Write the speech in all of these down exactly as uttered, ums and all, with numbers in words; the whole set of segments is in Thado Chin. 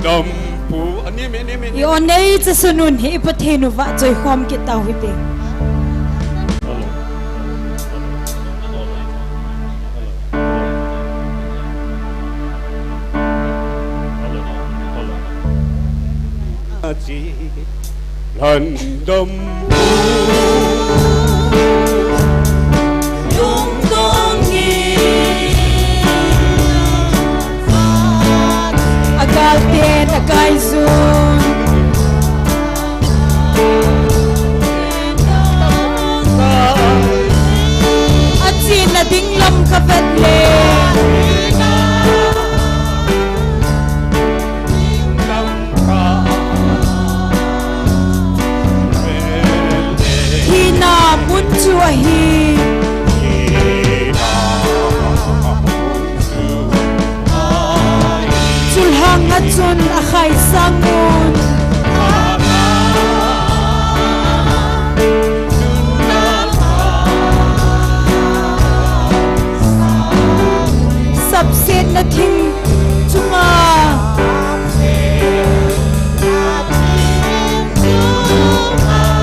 Dampu, ani me, ani me, ani me. I-on nei chasunun hi i Pathen u vahchoi khom kit tau hite. Achi. Lhandam lungdong hi. Agalten, akaijun. Achena ding lam kavet le. Hina mun chu ahi. Chulhang a chun akhai sangun. Sapsetna thing chunga.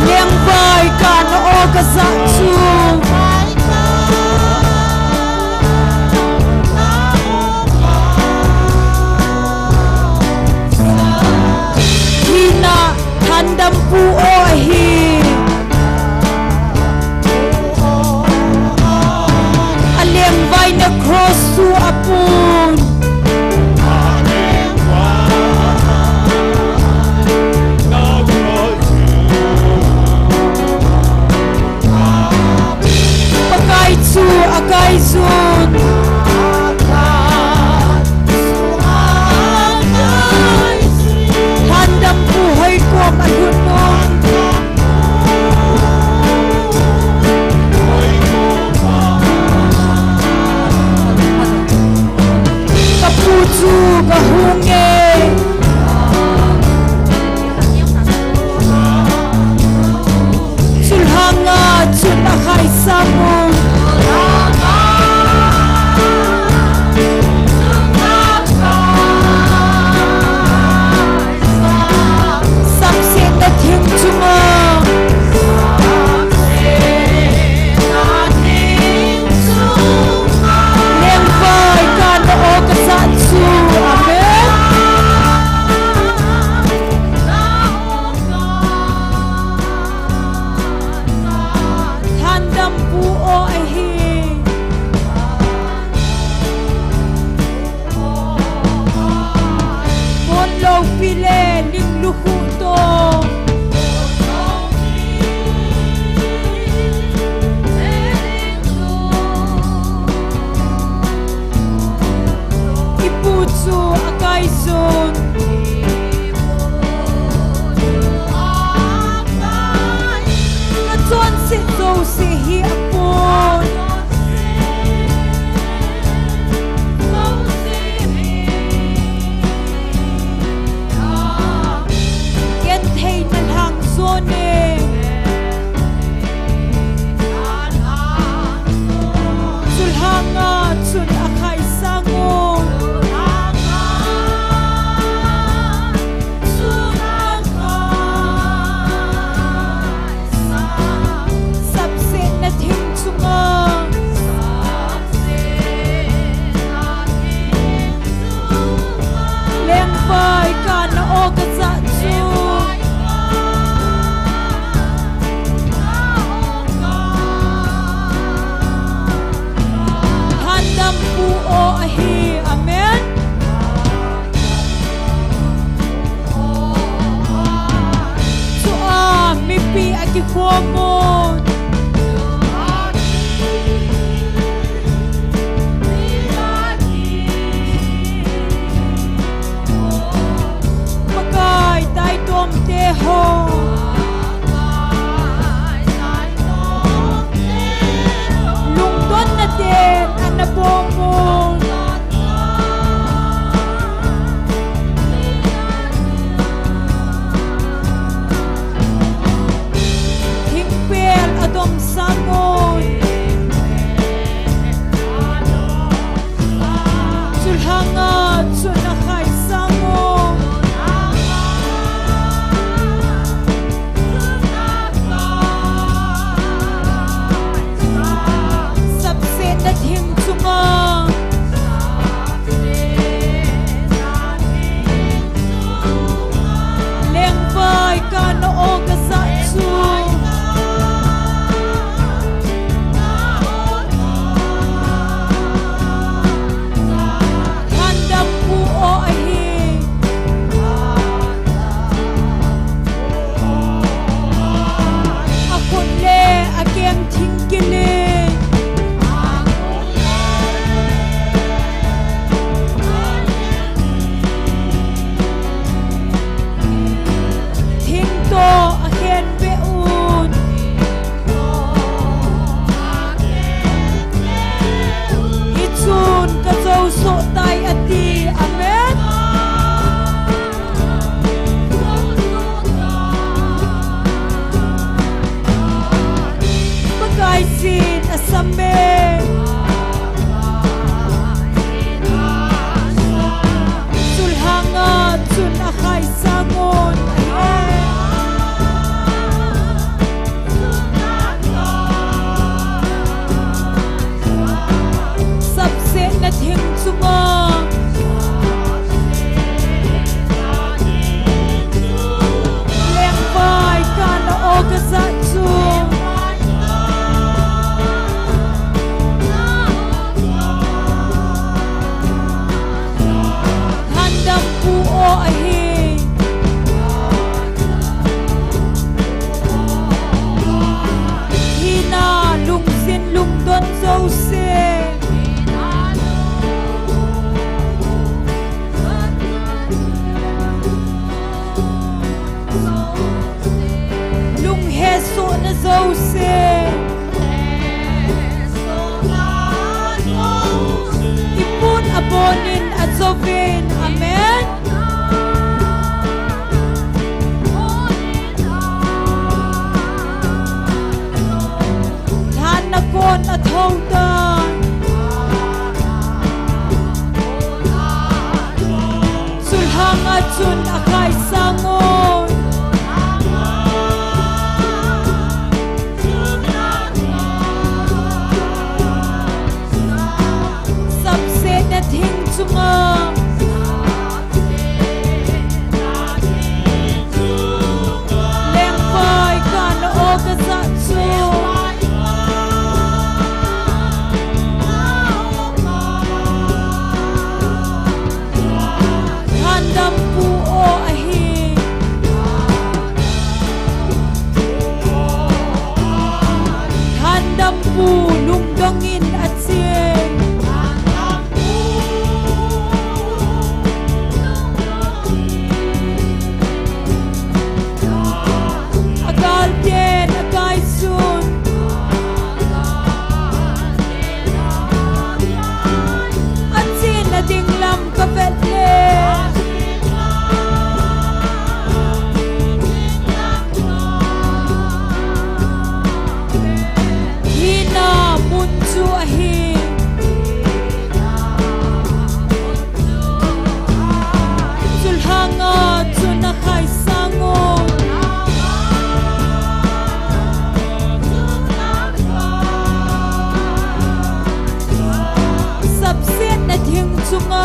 Lengvai kana o kajah chu. Hina thandampu o ahi. Alengvai na cross chu apun. Pakai chu akaijun. Lhandampu hoi kom alhun un. Kapu chu kahung e. Chulhanga chun akhai sangun. Sapsetna thing chunga. Lengvai kana o kajah chu. Amen. Lhandampu o ahi. Ponloupi le Linglukhu to. Ipu chu akaijun. Kachonset jouse hi apon. Gentheina lhang jone. Chulhanga chun akhai sangun. Sapsetna thing chunga. Lengvai kana o kajah chu. Lhandampu o ahi. Amen. Chua mipi akikhom un. Pakai taitomte ho. Lungdonna ten ana bom un. Thing Khaisang un ahi. Sapsetna thing chunga lengvai kana o kajah chu. Lhandampu o ahi. Hina lungsin lungdon jouse. Lunghesohna jouse. Ipun abonin ajouvin. Amen. Lhanna kon athou tan. Chulhanga chun akhaisang un. Sapsetna thing chunga lengvai kana o kajah chu. Lhandampu o ahi. Lhandampu lungdongin ache. Agalten akaisun. Achena ding lam kavet le. Hina mun chu ahi. Chulhanga chun akhaisang un. Sapsetna thing chunga.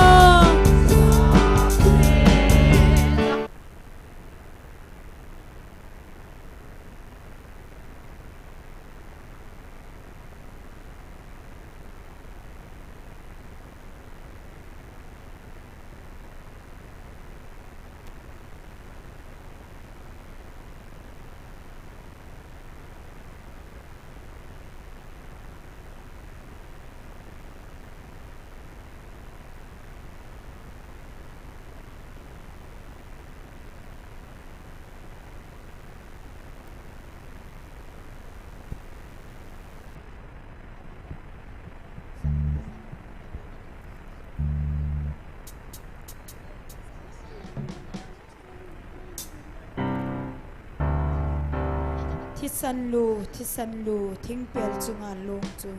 Thisan lu, thisan lu, thingpel chunga long chu.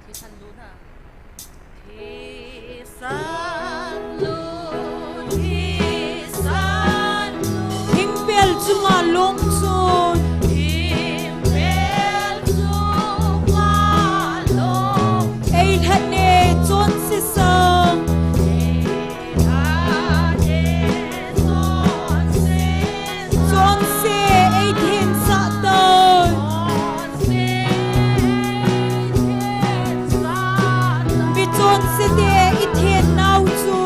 Thisan lu na. Thisan lu, thisan lu. Thingpel chunga long chun. Thingpel chunga long. Ei lhane chonse sang. Chonse ei thensah tan. Mi chonse te i then nau chu.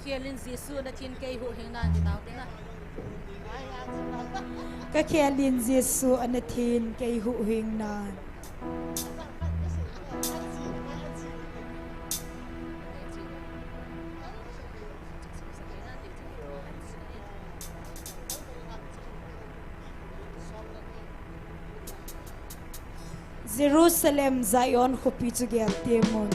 Khelin Jesu ana thin kei huhhing nan ti tao tina. Ka khelin Jesu ana thin kei huhhing nan. Jerusalem, Zion khopi chu gel temun.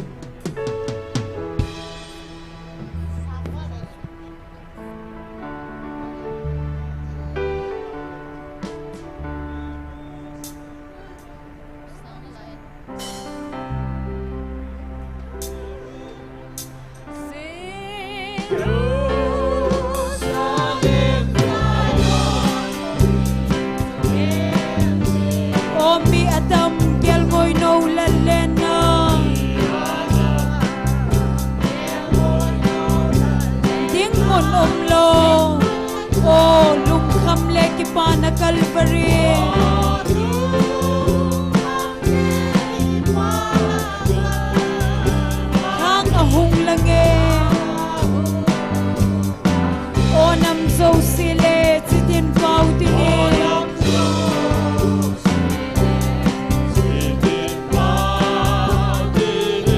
O mi atam kelngoi nou lal lenna. Ding mun umlou. O lungkham le kipana Calvary. Hang ahung lang e. O nam jouse le chitin pao tin e.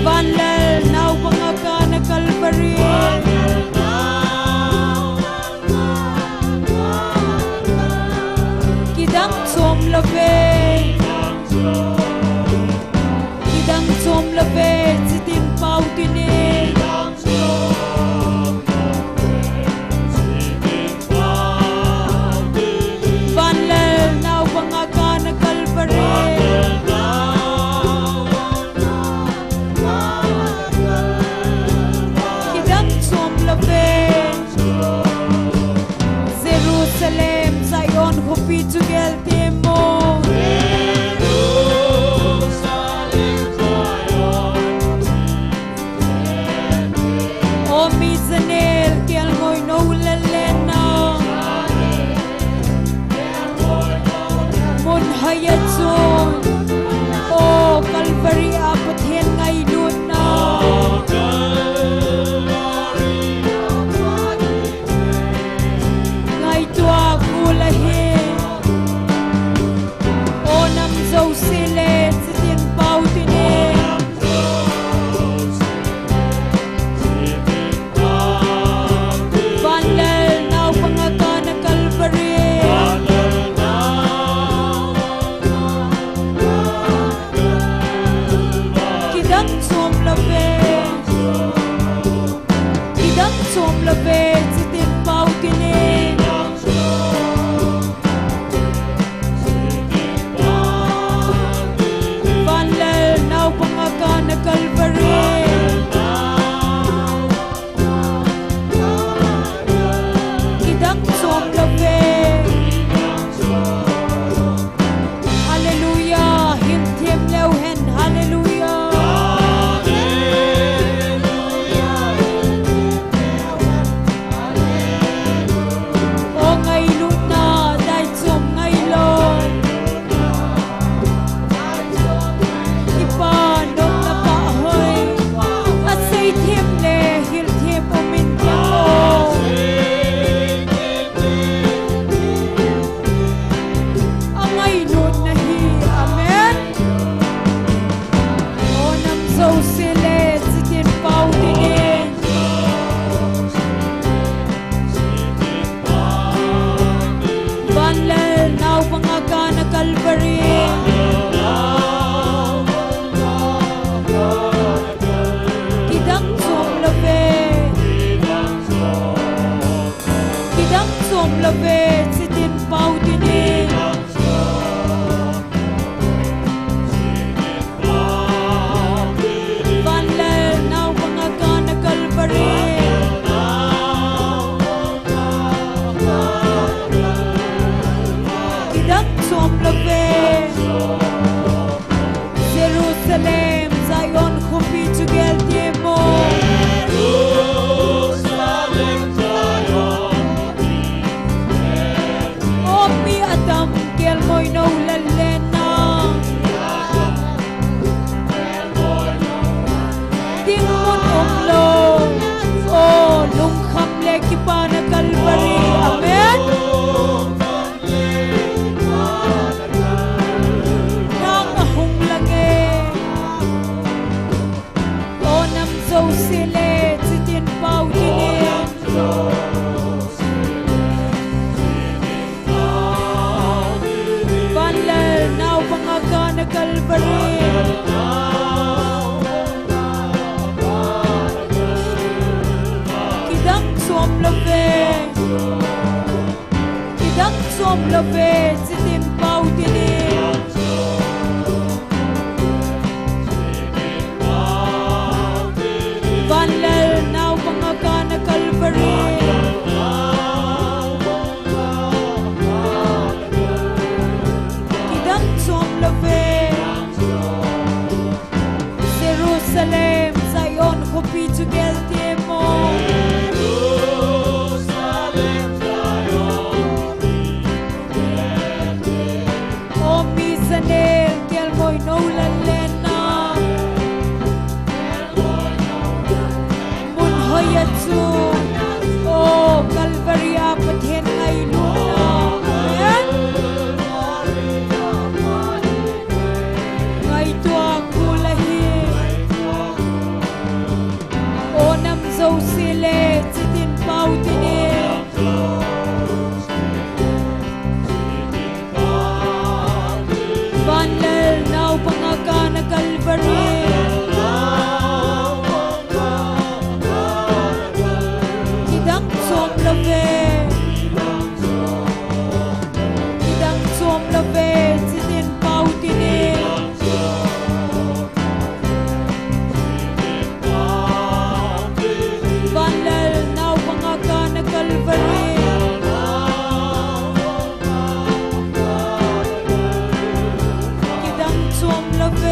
Vanlal naobang a kana Calvary. Kidang chom lou ve. Kidang chom lou ve, chitin pao tin e. Vanlal naobang a kana Calvary. Kidang chom lou ve. Jerusalem, Zion khopi chu gel temun. O mi janel kelngoi nou lal lenna. Mun hoi a chun. O Calvary a Pathen ngailutna. Ngaito a kul ahi. O nam jouse le chitin pao tin e. Vanlal naobang a kana Calvary. Kidang chom lou ve. Kidang chom lou ve, chitin pao tin e. Vanlal naobang a kana Calvary. Kidang chom lou ve. Hallelujah, hilthem leu hen, hallelujah. O ngailutna, dai chom ngailou. Kipa nopna pahoi. Asei them le hilthem um in teng o. Angailutna hi, amen. O nam jouse le chitin pao tin e. Vanlal naobang a kana Calvary. Kidang chom lou ve. Kidang chom lou ve, chitin pao tin e. Van love, chitin pao tinin. Vanlal naupang a kana Calvary. Kidang chom love. Jerusalem, Zion khopi chu gel temo. O mi Janel, kelngoi nou lallen na. Mun hoi a chu, o Calvary a Pathen ngailutna. Amen. Ngaito a kul ahi. O nam jouse le, chitin pao tinin. Vanlal naupang a kana Calvary. Kidang chom love. Kidang chom love, chitin pao tinin. Vanlal naupang a kana Calvary. Kidang chom love.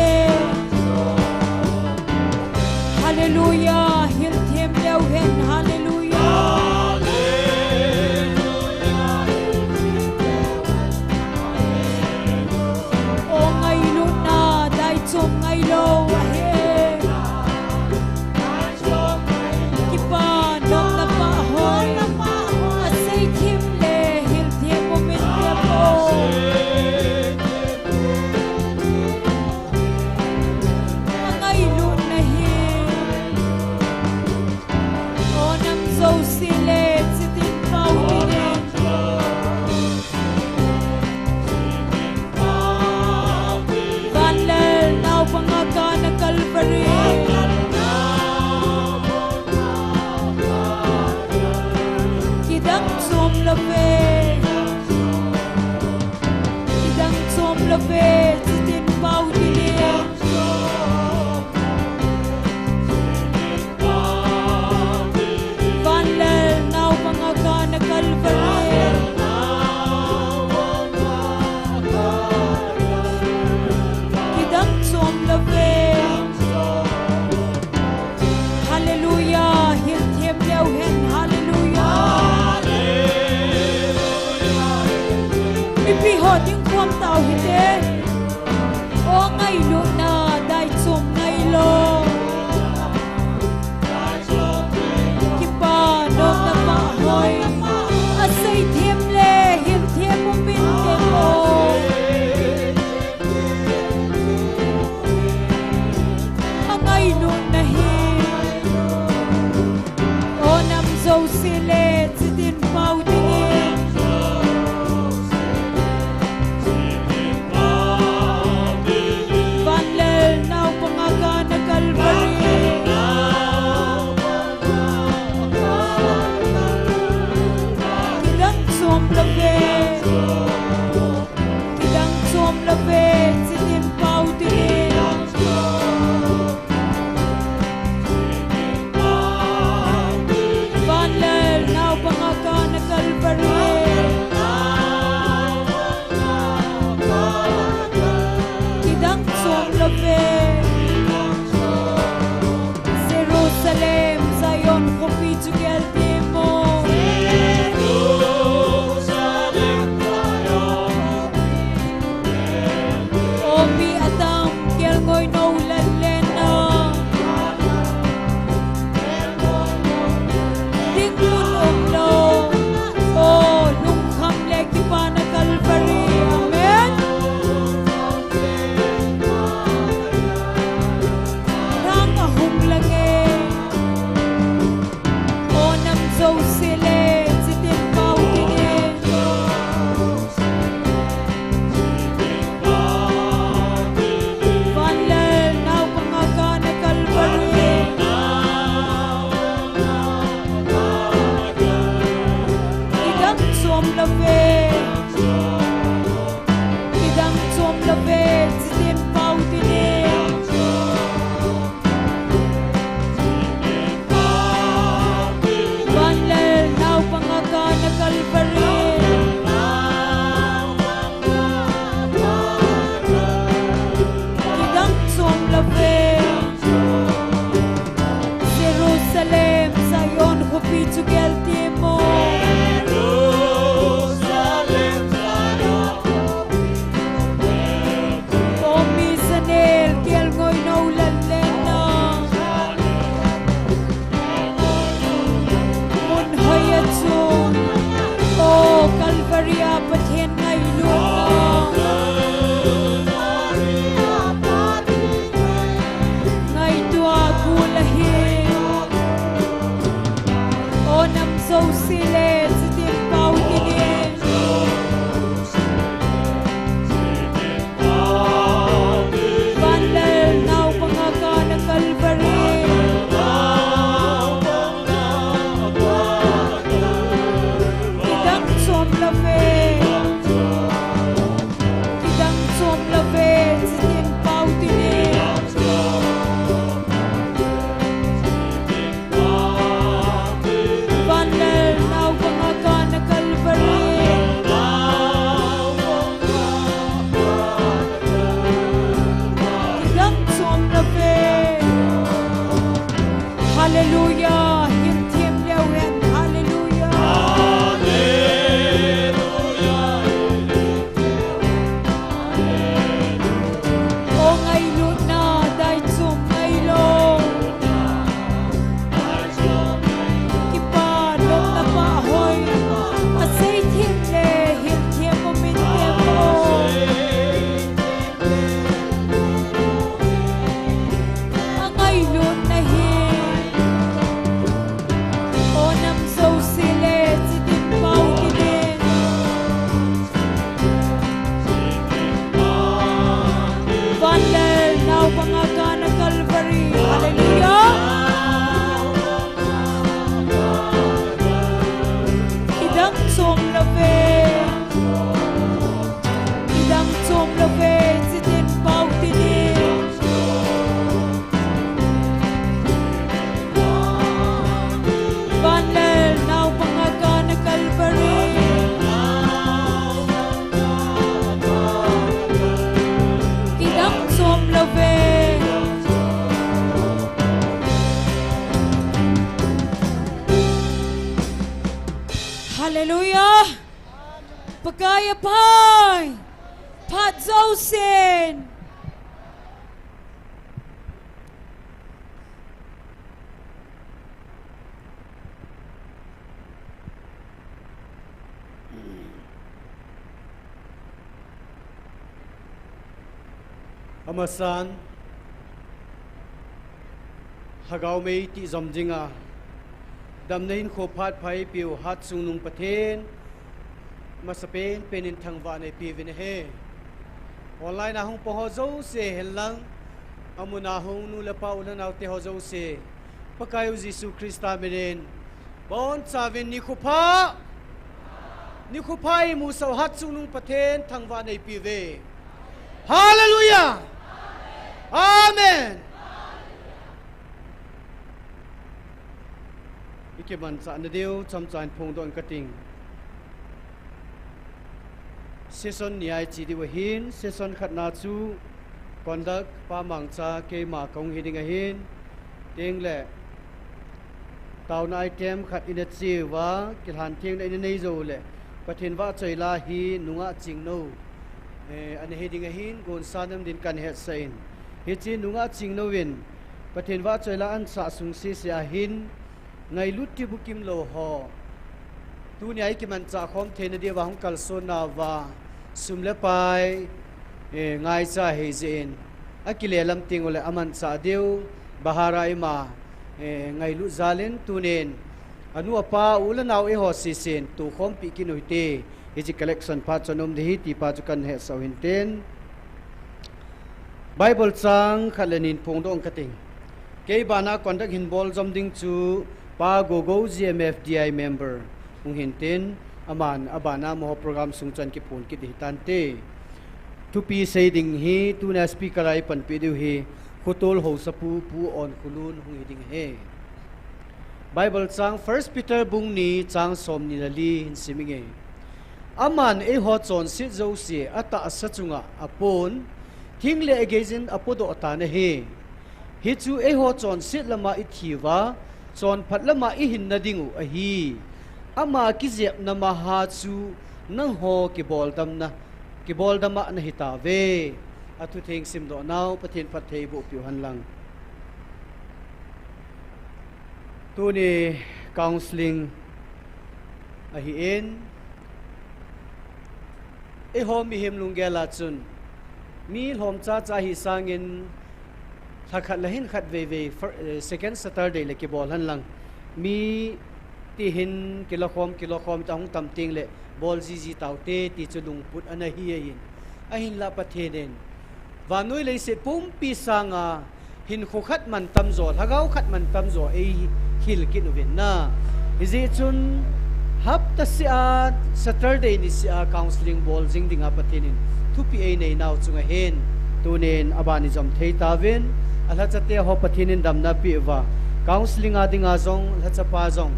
Hallelujah, hilthem leu hen, hallelujah. O ngailutna, dai chom ngailou ahi. Kipa nomna pahoi, asei them le hilthem umin temo. Angailutna hi. O nam jouse le, chitin pao tinin. Vanlal naupang a kana Calvary. Kidang chom love. Kidang chom love, chitin pao tinin. Vanlal naupang a kana Calvary. Kidang chom love. Hallelujah, hilthem leu hen, hallelujah. Mipi ho ding khom tau hite. O ngailutna, dai chom ngailou. Kipa nomna pahoi, asei them le hilthem umin temo. Angailutna hi. O nam jouse le, chitin pao tinin. Vanlal naupang a kana Calvary. Kidang chom love. Kidang chom love, chitin pao tinin. Vanlal naupang a kana Calvary. Kidang chom love. Jerusalem, Zion khopi chu gel temo. O mi atam, kelngoi nou lallen na. Ding mun umlou. O lungkham le kipana Calvary. Amen. Rang ahung lang e. O nam Sile, chitin pao tinin. Vanlal naupang a kana Calvary. Kidang chom love. Kidang chom love, chitin pao tinin. Vanlal naupang a kana Calvary. Kidang chom love. Hallelujah. Hilthem leu hen. Hallelujah. O ngailutna, daichom ngailou. Kipa lom na pa hoi. Asei them le, hilthem umin them o. Angailutna hi. O nam jouse le, chitin pao tinin. Vanlal naupang a kana Calvary. Hallelujah. Kidang chom love. Kidang chom love, chitin pao tinin. Vanlal naupang a kana Calvary. Kidang chom love. Hallelujah. Pakai aphai. Phat jousen. Amasan, Lhagao mei tijom dinga, damna hinkho phat pha eipeu Hatchungnung Pathen, masapen pen in thangvahna ipeuvin ahi. Online a hung pang ho jouse henlang, amun a hung nu le pa u le nao te ho jouse, Pakai u Jesu Christa minin, bonchauvin nikho pha, nikho pha imusah u Hatchungnung Pathen thangvahna ipeuve. Hallelujah! Amen! Ikimanchah nadiu chomcha in phongdoh inge kating. Session ni a iche diu ahin, session khatna chu conduct pa Mangcha keima kahung hi ding ahin, tengle taona item khat ina cheuva, kilhan thengna ina nei joule, Pathen vahchoila hi nungah chingnou, eh, ana hi ding ahin, gonsa nam din kahin hetsah in. Hiche nungah chingnouvin, Pathen vahchoila ahin sah sung sese ahin, ngailut kibukim lou ho, tunia ikimanchah khom theina diuva hung kalsonnauva, sum le pai, eh, ngaicha hijeh in, akile lam tengule amanchah diu, bahara ima, eh, ngailut jalin tunin, anu apa u le nao eiho sesen, tohkhompi kit u hite, hiche collection phat chu ana um ding ahi, tipa chu kahin hetsah u hintin. Bible chang khat le ni in phongdoh inge kating. Kei bana conduct hin bol jom ding chu Pa Gogo G M F D I member hung hintin, aman abana amaho program sung chu ahin kiphon kit ding ahitante. Thupi sei ding hi, tunia speaker a ipanpi diu hi, Khotol Haosapu, Pu Onkholun hung hi ding ahi. Bible chang First Peter bung ni chang somni le li hin sim inge. Aman eiho chonset jouse atahsa chunga apon, thing le ageiyin apodoh tan ahi. Hichu eiho chonset lama ithiuva, chonphat lama ihinna dingu ahi. Ama kijepna maha chu nangho kiboldamna, kiboldama nahitauve. Athutheng simdohnau Pathen phatthei bohpiu henlang. Tuni counseling ahin, eiho mihem lunggel a chun, mi lhomchacha hi sangin, lhakhat le hinkhat veivei, fir-, eh, second Saturday le kibol henlang, mi Tihin kilokhom, kilokhom ta hung tam teng le, bol jiji taute, ti chu lungput ana hi ahin. Ahinla Pathen in, vannoi leiset pumpi sanga, hinkho khat man tamjo, lhagao khat man tamjo, eihil kit uvin na. Hijeh chun, hapta seh a, Saturday niseh a, counseling bol jing dinga Pathen in, thupi einei nau chunga hin. Tunin, aban ijom thei tauvin, alhachate ho Pathen in damna apeh uva. Counseling a dinga jong, lhachapa jong.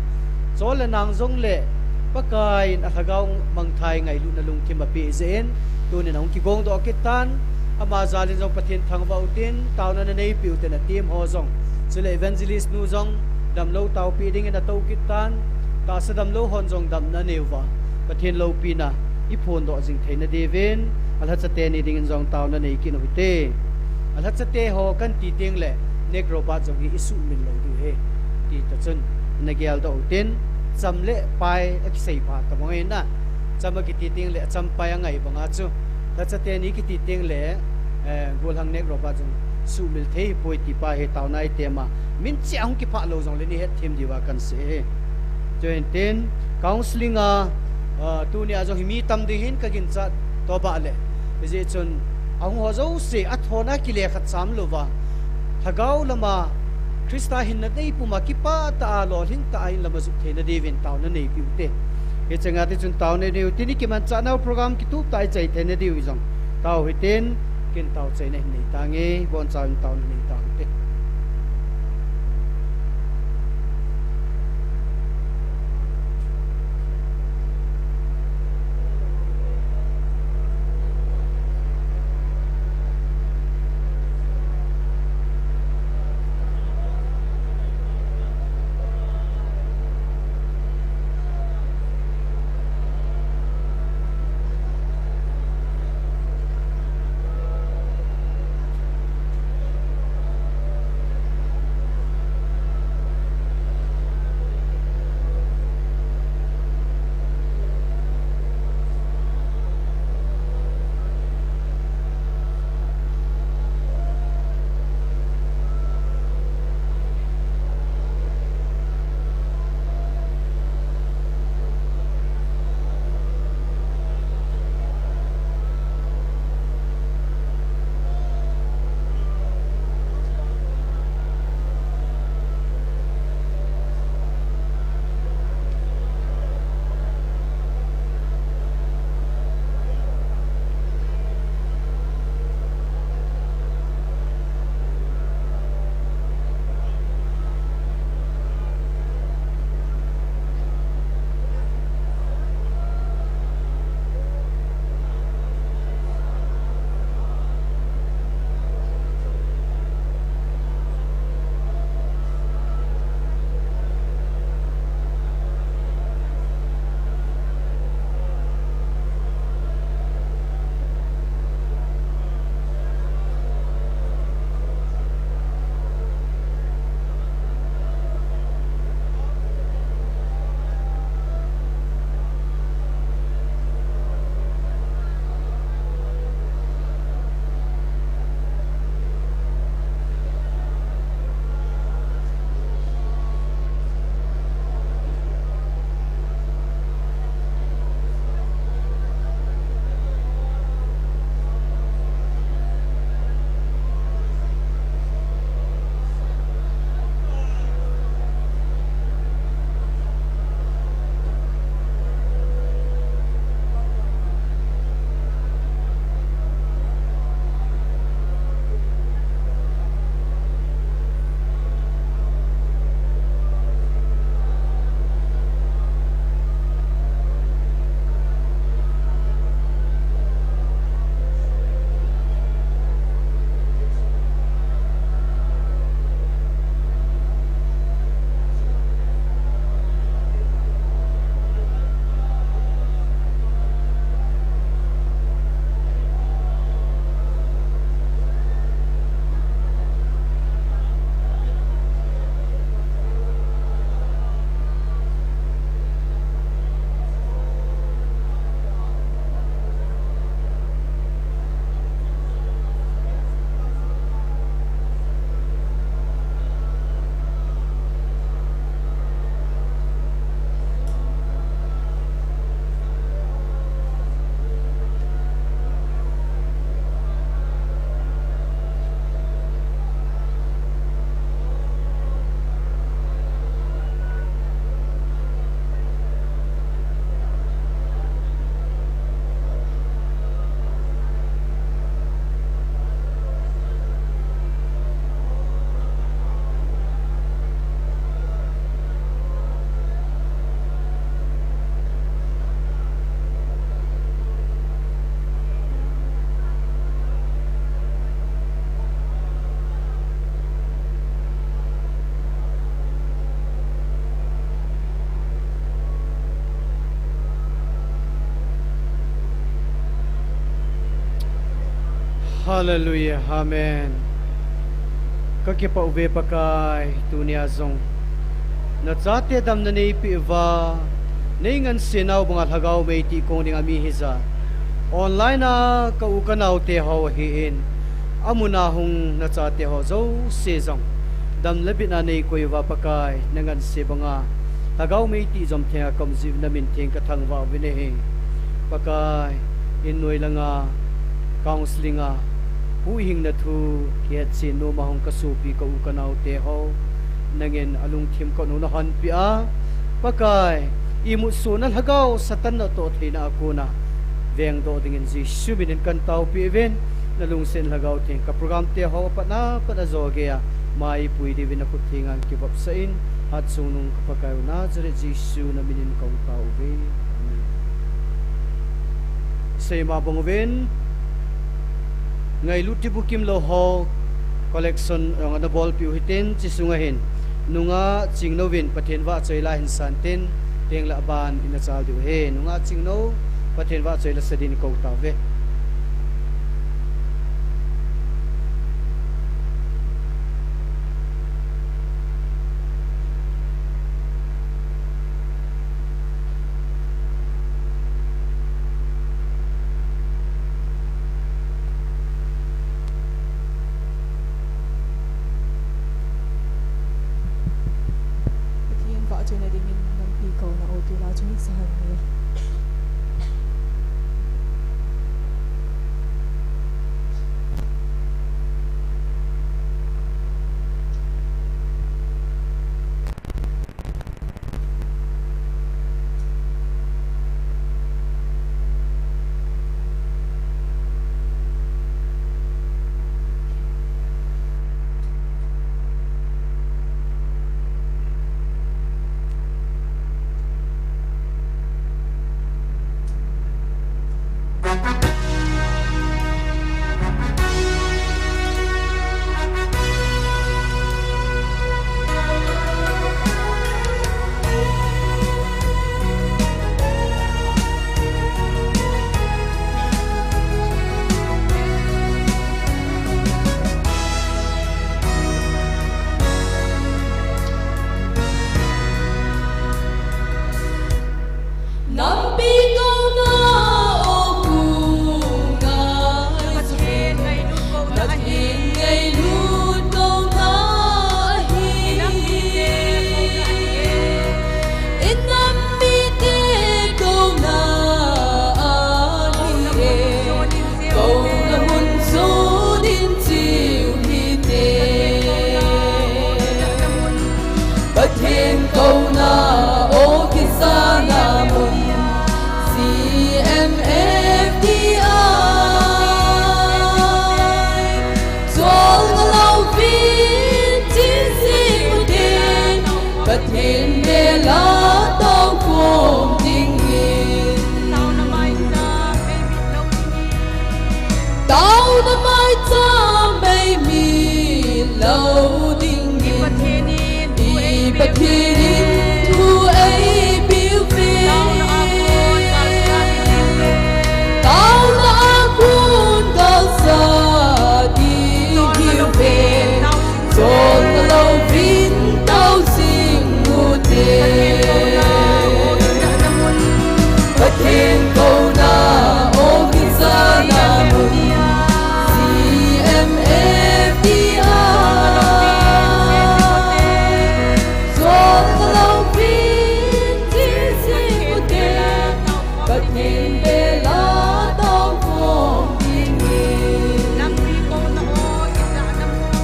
Chol le nang jong le, Pakai in alhagao mangthai ngailutna lungthim apeh jeh in, tunin ahung kigongdoh kit tan, ama jal in jong Pathen thangvah utin, taona nanei peh utin atim ho jong. Chule evangelist nu jong, damlou taopi dingin atou kit tan, tahsa damlou hon jong damna anei uva. Pathen loupina, iphondoh jing theina diuvin, alhachate ni dingin jong taona nei kit uhite. Alhachate ho kan ti teng le, Nick Robert jong hi isuhmil lou diu ahi. Ti toh chun, nageldoh utin, cham le pai akisei pha tabang ahi na. Cham akiti teng le, acham pai angai banga chu. Lhachate ni kiti teng le, eh, golhang Nick Robert jong suhmil thei hipoi ti pa hi taona itema. Min cheh a hung kiphah lou jong le ni hetthem diuva kan sei ahi. Chuin tin, counseling a, ah, tunia jong hi mi tam ding hin ka ginchat toh bah le. Hijeh chun, ahung ho jouse, athona kile khat cham louva. Lhagao lama, Christa hinna nei puma kipah tah a, lolhing tah a in lama jot theina diuvin taona nei peh ute. Hiche nga ti chun taona nei ute, ni kimanchah nau program kitup tah a ichai theina diu jong. Tao hitin, kin tao chaina hin nei tange, bonchauvin taona nei tao hite. Hallelujah, amen. Ka kipah uve Pakai, tunia jong nachate damna neipeh uva, nei ngansena u banga lhagao mei tih kong dinga mi hija online a ka u ka naote ho ahin, amun a hung nachate ho jouse jong dam le bitna neikoi uva Pakai, na nganse banga lhagao mei tih jom thenga ka um jiu, na min theng ka thangvah uvin ahi. Pakai, in noi langa counselling a huhhingna thu kihetchen noma hung ka sopi ka u ka naote ho, nangin alungthim ka nung na honpeh a, Pakai, imut sona lhagao Satan natoh theina a kona vengdoh dingin Jesu minin kan taopeh uvin, na lungset lhagao theng ka program te ho apatna patna joh geiya maipui diuvin na khut thenga kivopsah in, hatchungnung ka Pakai u Nazareth Jesu na minin ka hung taouve. Amen. Seima bang uvin, ngailut ti bukim lou ho collection, eh, ana bolpeh u hitin, chi sunga hin nungah Chingnou vin Pathen vahchoi la hin san tin, tengle aban ina chal diu ahi. Nungah Chingnou Pathen vahchoi la sa din kou tauve. Pathen vahchoina dingin nampi kouna o kila chung sa hen ni. Nampi kouna o kona, Pathen ngailut kouna ahi. I nam mite kouna ahi. Kouna mun jonin chiu hite. Pathen kouna o kijana mun, C M F D I. Chol ngalouvin chin jing ute, Pathen bela tao khom dingin. Taona maicham bei mit lou dingin, i Pathen in thu eipiu ve. Taona a kon galsat ding hiuve. Chol ngalouvin tao jing ute. Pathen kouna o kijana mun, C M F D I. Chol ngalouvin chin jing ute. Pathen bela tao khom dingin. Nampi kouna o kijana mun.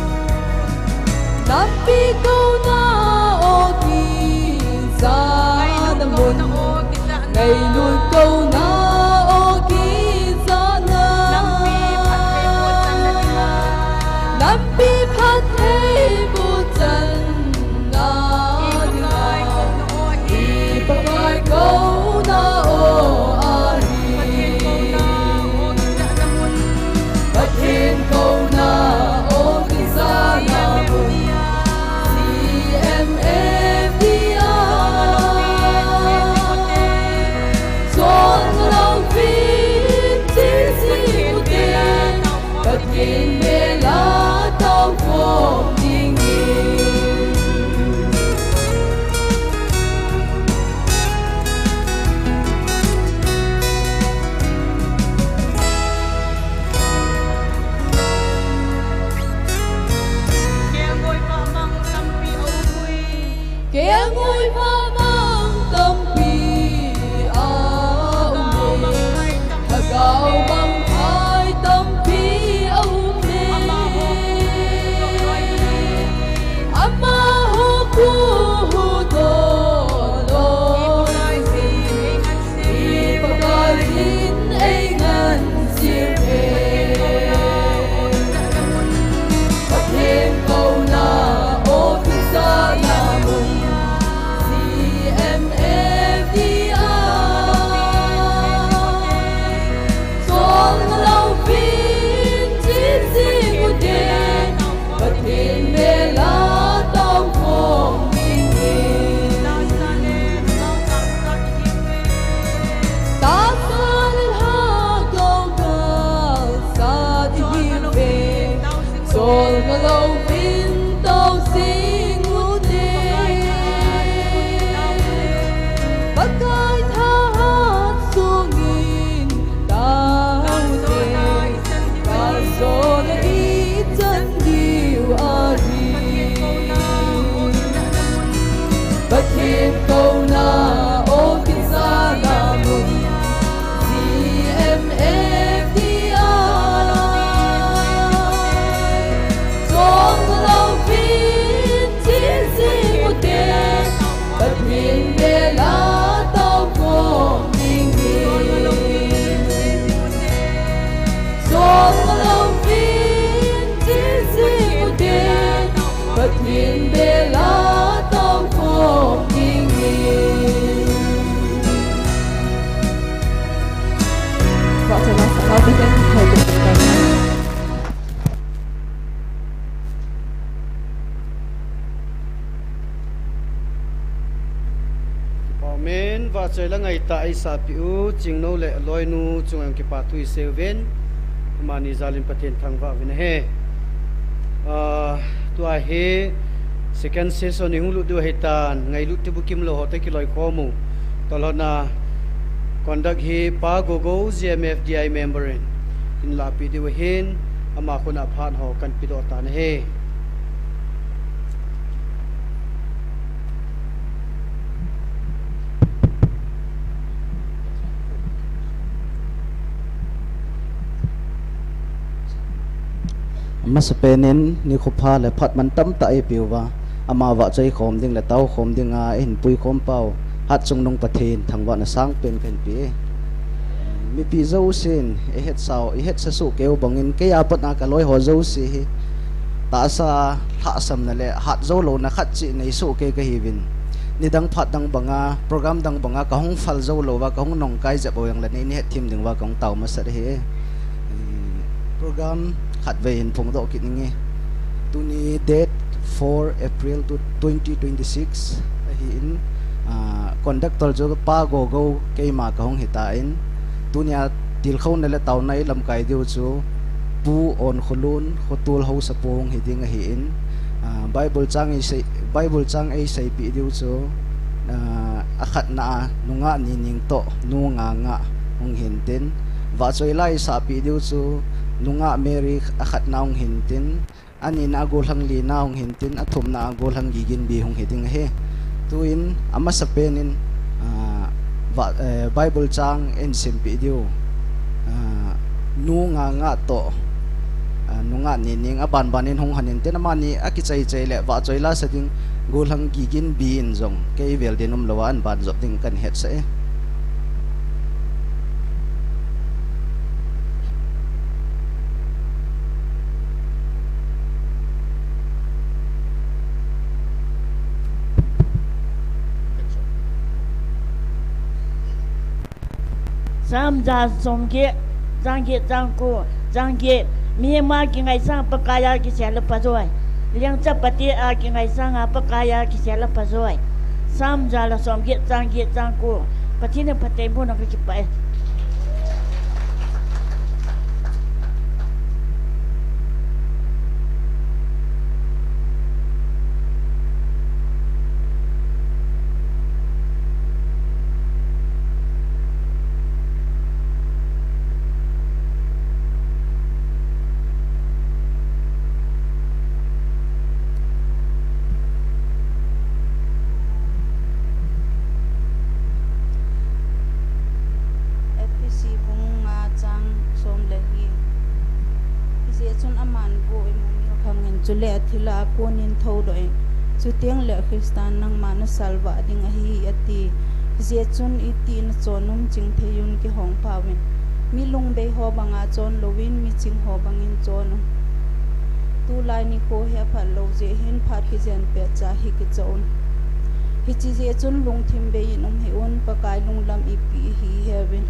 Nampi kouna o kijana mun. Ngailut kouna o kijana. Nampi phattheiboh channa dinga. I Pakai kouna o ahi. Pathen kouna o kijana mun, C M F D I. Chol Loi va mang tampi a um e. Lhagao mang hai tampi a um e. Amaho hu, hu to loi. I Pakai in ei ngansil e. Pathen kouna office a na mun, C M F D I. Sol ngalo pin chin sing ute, Pathen bela tao khom ding e. Tahsa le lhagao galsa ding hi ve. Sol ngalo pin tao sing ute. Pakai thahat sungin tao ute. Kalson a ichan diu ahi. Pathen kouna office a na mun, C M F D I. Sol ngalo pin chin sing ute, Pathen bela tao khom ding e. Sol ngalo pin chin sing ute, Pathen bela tao khom ding e. Vahchoi la sanga Pathen thangvah in. Amen. Vahchoi la ngaitah a eisahpeh u Chingno le aloinu chunga jong kipa thu isei uvin, amani jalin Pathen thangvah uvin ahi. Ah, tua hi second session ihung lut diu ahitan, ngailut tibukim lou ho toh kiloikhom u. Tolhona conduct hi Pa Gogo, G M F D I member in hin lahpeh diu ahin, ama khut a phat ho kahin pedoh tan ahi. Amasapen in nikho pha le phat mantam tah eipeh uva, ama vahchoi khom ding le taokhom dinga eihin puikhom pau, Hatchungnung Pathen thangvahna sangpen kahin pe e. Mipi jousen eihetsau, eihetsa soh keiu bangin, kei a pat a kaloi ho jouse hi tahsa lhahsamna le hat joulouna khat cheh nei soh kei kahiuvin. Nidang phat dang banga, program dang banga kahung phal jou louva, kahung nungkai jep u jongle nei, nei hetthem diuva kahung tao masat ahi e. Program khatvei hin phongdoh kit inge. Tuni date four April twenty twenty-six ahin, ah, conductor chu Pa Gogo keima kahung hitan, tunia tilkhouna le taona eilamkai diu chu Pu Onkholun, Khotol Haosapu hung hiding ahin, ah, Bible chang eisei, Bible chang eiseipeh diu chu, ah, akhatna a Nungah Nining toh Nu Nganga hung hintin, vahchoi la eisahpeh diu chu Nungah Mary akhatna hung hintin, anina a Golhang Lina hung hintin, athumna a Golhang Giginbi hung hiding ahi. Tuin amasapen in, ah, va, eh, Bible chang eihin simpeh diu, ah, Nu Nganga toh, ah, Nungah Nining abanban in hung hintin, amani akichaichai le vahchoi la sa ding Golhang Giginbi in jong kei vel din umlouva ahin banjop ding kahin hetsah e. Sam ja somget, chang get, chang ko, chang get. Mihem a kingaisang Pakai a kisel a pha joi. Lengcha pate a kingaisang a Pakai a kisel a pha joi. Sam ja le somget, chang get, chang ko. Pathen in phatthei boh in kakipah e. Chule athil a akonin thoudoh in, chuteng le Christan nangma nasalvah ding ahi, ati. Hijeh chun itih nachon um chingthei un, kihong phauvin. Mi lungbei ho banga chon louvin, mi ching ho bangin chon un. Tulai nikho hi aphat lou jeh hin phat kijen pet cha hi kichoh un. Hiche jeh chun lungthim bei in um hih un, Pakai lunglam ipi hi heuvin.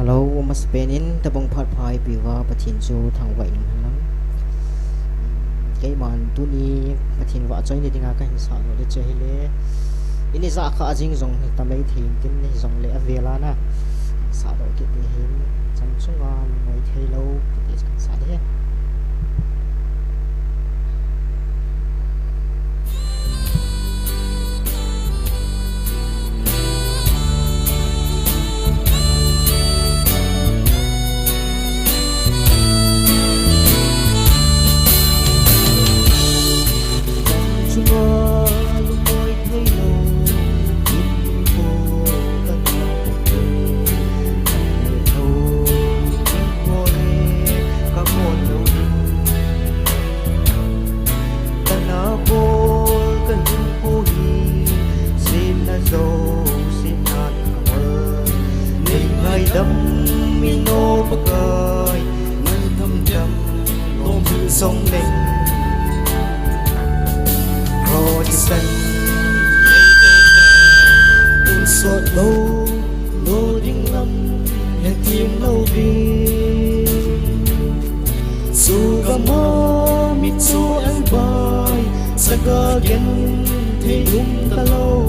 Hello, amasapen in tabang phat pha eipeuva Pathen chu thangvah in umhen lang. Keiman tuni Pathen vahchoi ni dinga kahin sahdoh le chu ahile, in ijah kha jing jong hi tamei thei intin, hijongle avel a na sahdoh kit ding ahin, cham chunga lungnoi theilou kiti chu kahin sah ding ahi. Kana bol kahinkho hi, semna jouse na kamal. Nei ngaidam in o Pakai, ngaidam dam lom hin song leng. Cross san, tonsot lou, lo ding lam, hethem lou ding. Chugam a mitcho elbai, chaga genthei um talou.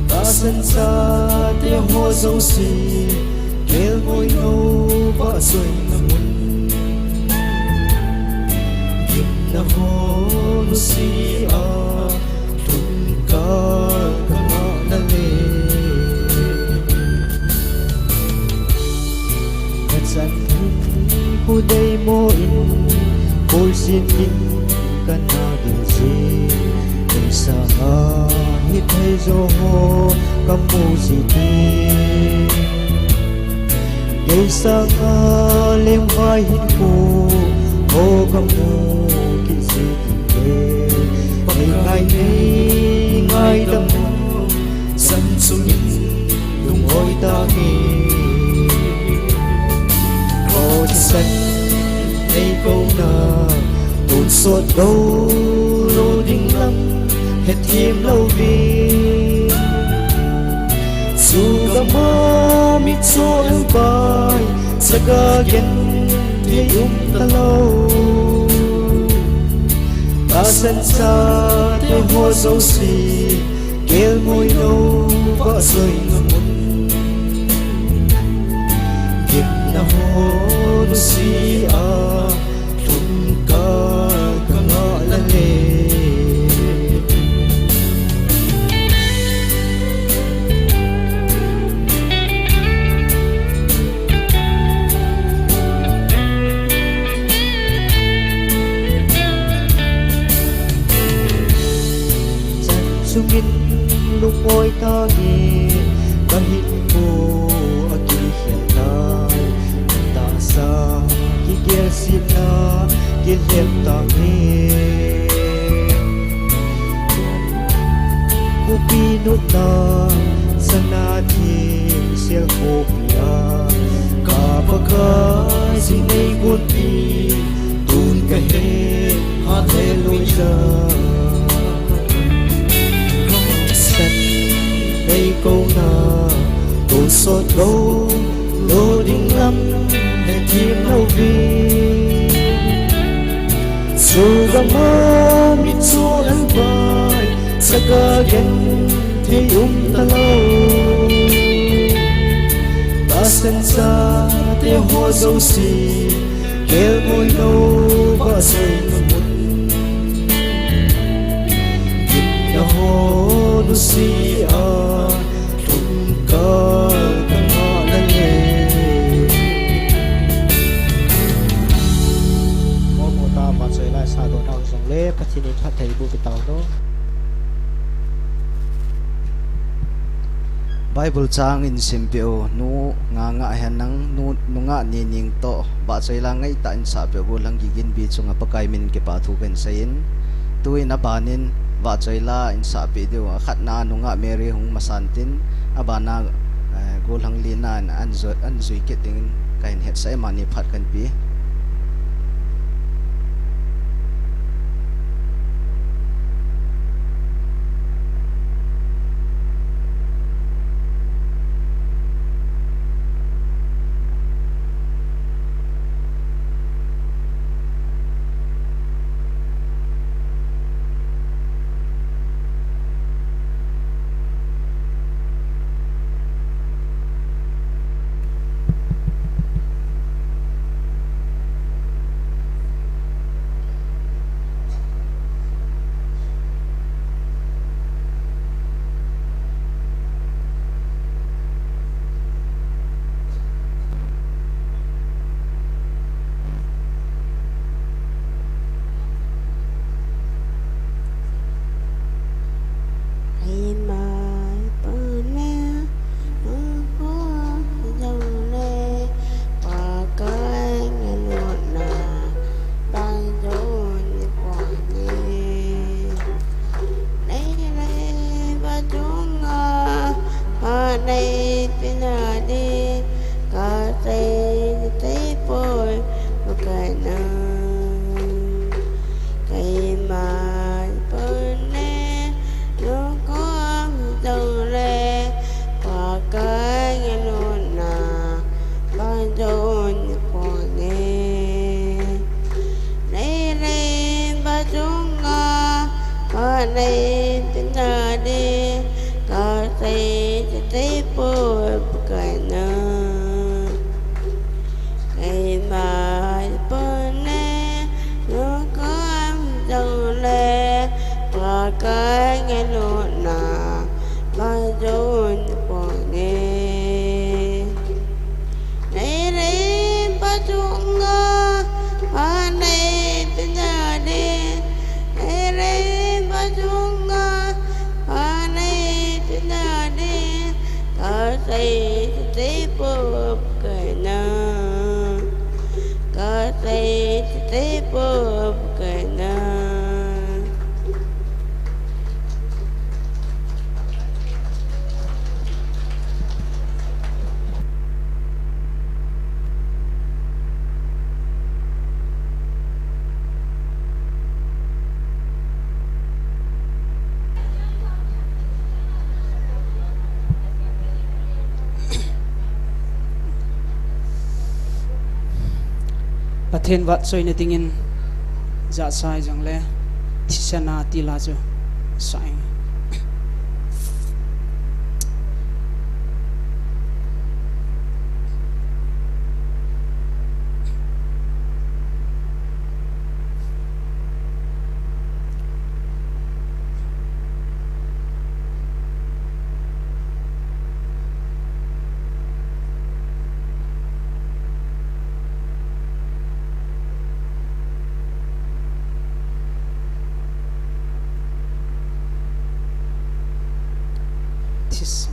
Tahsan chate ho jouse, kelngoi nou vahchoina mun. Gimna ho nusia, lhun kal kangah na le. Kachan hinkho deimo in, koi sin in kana gel jin, kei sanga hithei jo ho kamu ji tin. Kei sanga lengvai hinkho ho kamu kit ji tin. Pakai nei ngaidam, chan chungin lunghoi tange. Cross san nei kouna, tonsot lou, lo ding lam, hethem lou ding. Chugam a mitcho elbai, chaga genthei um talou. Tahsan chate ho jouse, kelngoi nou vahchoina mun. Gimna ho nusia, lhun kal kangah na le. Chan chungin lunghoi tange, kahinkho akikhel tai. Tahsa kigelsetna kilhem tange. Khopi nopna, sana thingsel khopia, ka Pakai ji nei gonpi, tun kahet, hallelujah. San nei kouna, tonsot lou, lo ding lam, hethem lou ding. Chugam a mitcho elbai, chaga genthei Ei um talou, tahsan chate ho jouse, kelngoi lou vahchoi na mun. Gimna ho nusia, lhumka ka ngah na le. Mo mo ta vahchoi lai sa do nau jongle, Pathen in phattheiboh pe tau hen. Bible chang in simpeh u, nu Nganga hen nang, nu, nu Ngani Ning toh, vahchoi la ngaitah in sapeh u, Golhang Giginbi chunga Pakai min in kipa thu kahin seiyin, tuin aban in vahchoi la in sapeh diu, akhatna nu Nga Mary hung masan tin, aban a, eh, Golhang Lina in ahin jui, ahin jui kit dingin kahin hetsah e, amani phat kahin pe. Eima ipone, nungko jongle, Pakai nganotna, bang jong ipone. Nei lei bachunga, pha nei pina di, kasei sei poi, Pakai na. Keima ipone, nungko jongle, Pakai nganotna, bang jong ipone. Nei lei bachunga, pha nei pina di, kasei sei poi, Pakai na. Keima ipone, nungko jongle, Pakai nganotna, bang jong ipone. Nei lei bachunga, pha nei pina di, nei lei bachunga, pha nei pina di, kasei sei poi, Pakai na. Kasei sei poi, Pakai na. Pathen vahchoina dingin jahcha hijongle, thisan a til a chu sa inge. This.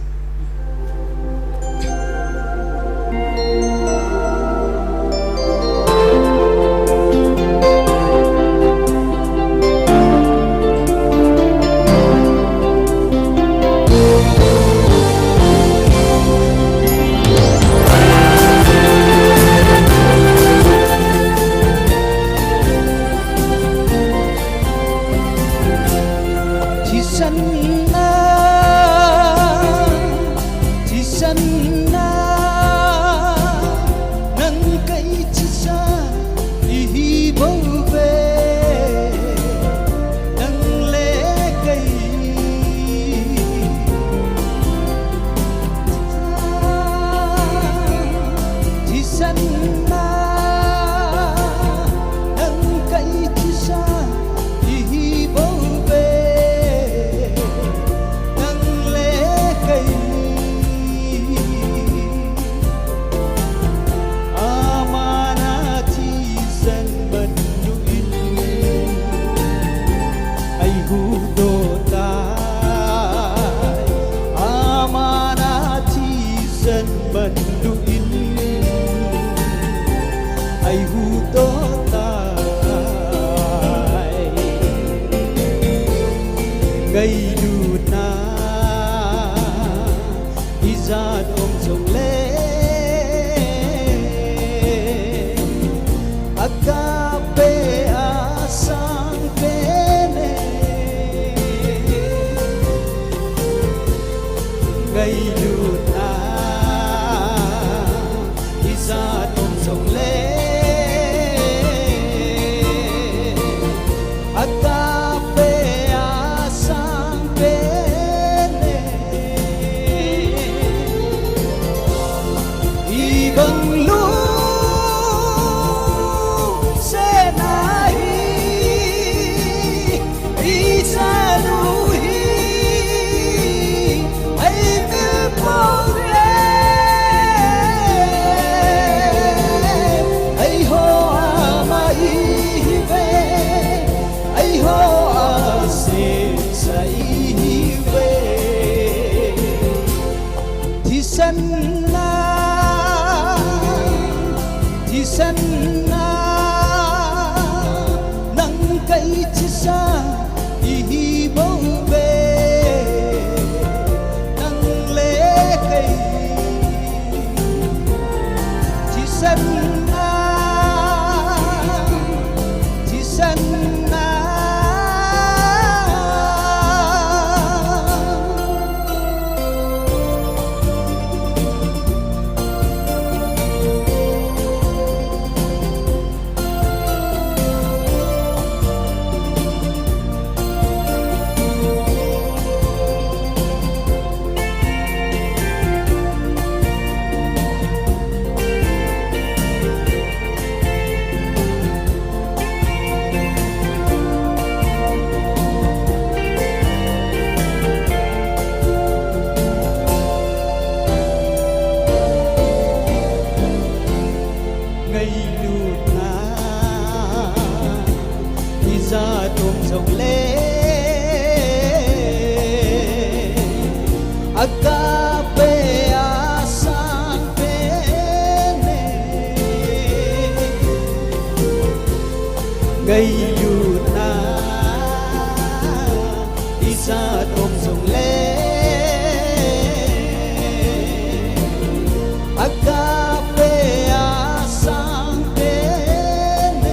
Thisan a Manlu in, ai hu to tai. Ngailutna ijat um jongle, agape a sang pen e. Ngailutna ijat um jongle, agape a sang pen e. Ibang lungset ahi, ichan u hi, ai mil pau le, ai ho ama ihi ve, ai ho a sesa ihi ve. Thisan na, thisan na, nang kai thisa ihi bou ve, nang le kai. Thisan na, thisan na. Ngailutna ijat um jongle, agape a sang pen e. Ngailutna ijat um jongle, agape a sang pen e.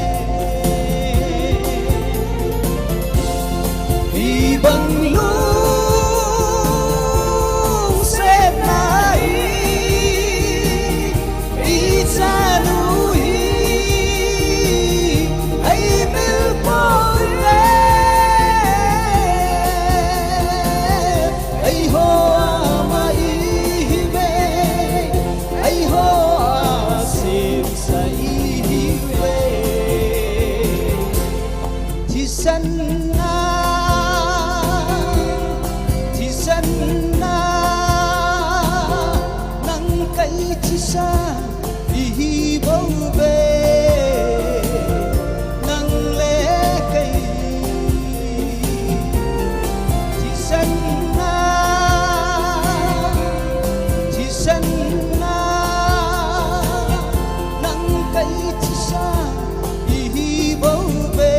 Ibang lungset ahi, ichan u hi, ai mil pau le, ai ho ama ihi ve, ai ho a sesa ihi ve. Thisan na, thisan na, nang kai thisa ihi bou ve, nang le kai. Thisan na, thisan na, nang kai thisa ihi bou ve,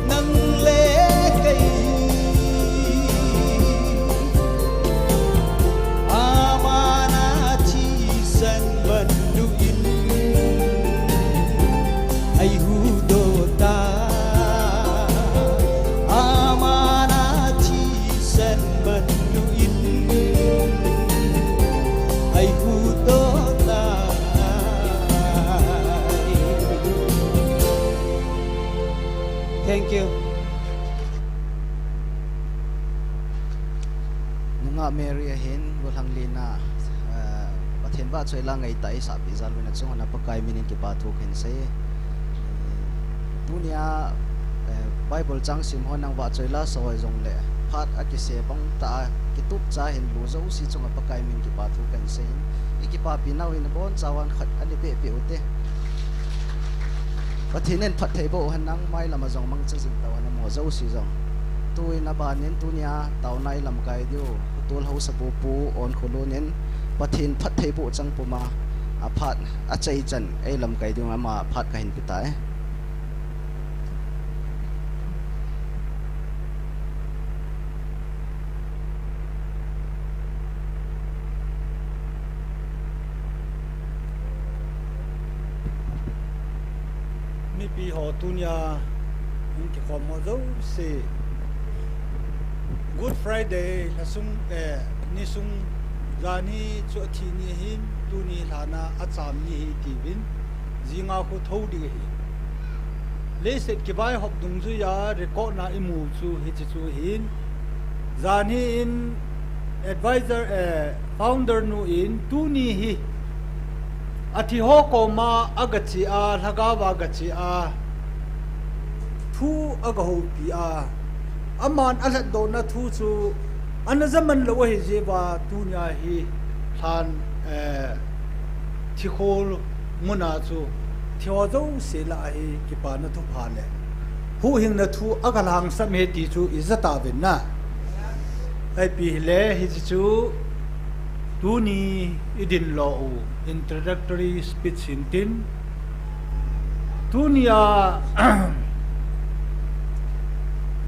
nang le kai. Ama na thisan manlu in, ai hu to tai. Ama na thisan manlu in, ai hu to tai. Thank you. Nungah Mary ahin, gollhang lina, eh, Pathen vahchoi la ngaitah a eisahpeh jal uvin achung uva Pakai minin kipa thu kahin sei. Tunia, eh, Bible chang sim ho nang vahchoi la soi jongle, phat a kise bang tah a kitup cha hin lu jouse chunga Pakai min kipa thu kahin sei in, i kipapi nau in abonchauvin khat ani pehpeh ute. Pathen in phatthei boh hen, nang mailam a jong mangcha jing tauhen, amaho jouse jong. Tuin abanin tunia taona i lamkai diu Tolhausapu Pu Onkholun in Pathen phattheiboh chang puma aphat achai chan eilamkai dinga ama phat kahin petai. Mipi ho tunia hung kikhom ho jouse, Good Friday lhasung, eh, nisung, janhi chu athi ni ahin, tuni lhana acham ni ahi tiuvin, jinga khu thou ding ahi. Leiset kivaihop dungjuia record na imu chu hiche chu ahin, janhi in advisor, eh, founder nu in tuni hi athiho koma agache a, lhagaova agache a, thu agahoupi a, aman alhatdohna thu chu ana jaman lou ahijeh uva tunia hi lhan, eh, thikhol muna chu thiho jouse lah a hi kipana thupha le huhhingna thu agalhangsam e ti chu ija tauvin na. Ipi hile hiche chu tuni idinlo u introductory speech hintin, tunia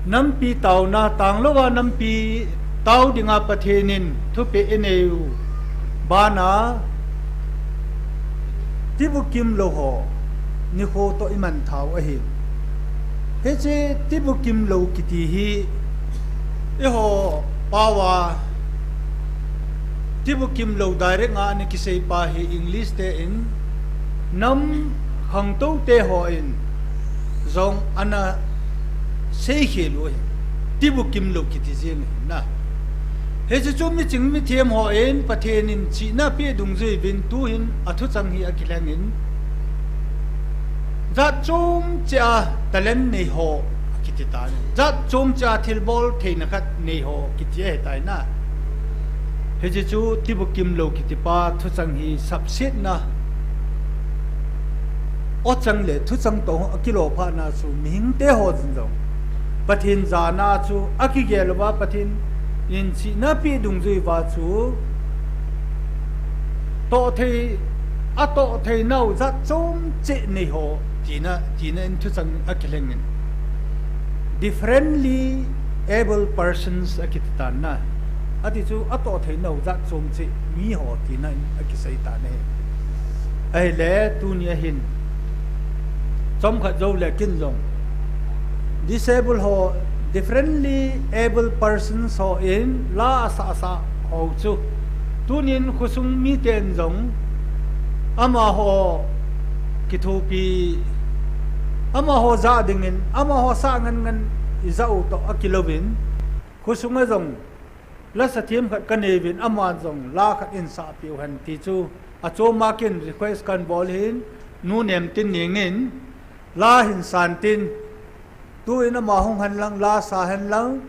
nampi taona, tanglouva nampi tao dinga Pathen in thupeh eineiu bana, tibukimlou ho nikho toh imantha u ahi. Hiche tibukimlou kiti hi eiho paova tibukimlou direct a ana kiseipa hi English te in, nam khangtou te ho in jong ana seikhel u ahi. Tibukimlou kiti jeng ahi na. Hiche chu miching mithem ho in Pathen in chihna apeh dungjuiyin tuhin athuchang hi akilhengin, jat chom cheh a talent neiho akiti tan, jat chom cheh a thilbol theina khat neiho kiti ahitai na. Hiche chu tibukimlou kitipa thuchang hi sapsetna ochang le thuchang toh akilophatna chu mihingte ho jin jong Pathen jana chu akigel uva Pathen in chihna apeh dungjui uva chu tohthei, atohtheinau jat chom cheh neiho tina, tina in thuchang akilhengin, differently abled persons akiti tan na. Ati chu atohtheinau jat chom cheh miho tina in akisei tan ahi. Ahile tunia hin chomkhat joule kin jong disabled ho, differently abled persons ho in la asahsah ho chu tunin khosung miten jong amaho kithopi, amaho jah dingin, amaho sah ngan ngan ijah u toh akilouvin, khosunga jong lasa themkhat kaneiyuvin, aman jong la khat einsahpeh u hen ti chu achoma kin request kahin bol hin, Nu Nemtin Neng in la hin san tin, tuin ama hung henlang, la sa henlang,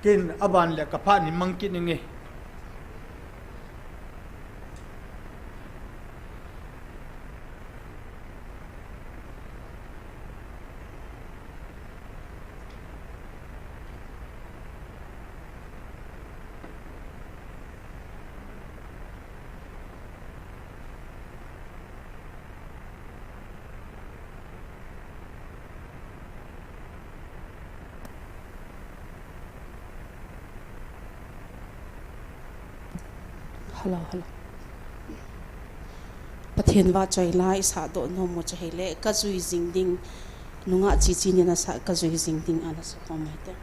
kin aban le kaphat in mang kit inge. Hello, hello. Pathen vahchoi la isahdoh nom u chu ahile, kajui jing ding, nungah Chichi nin asah kajui jing ding ana sah khom u hite.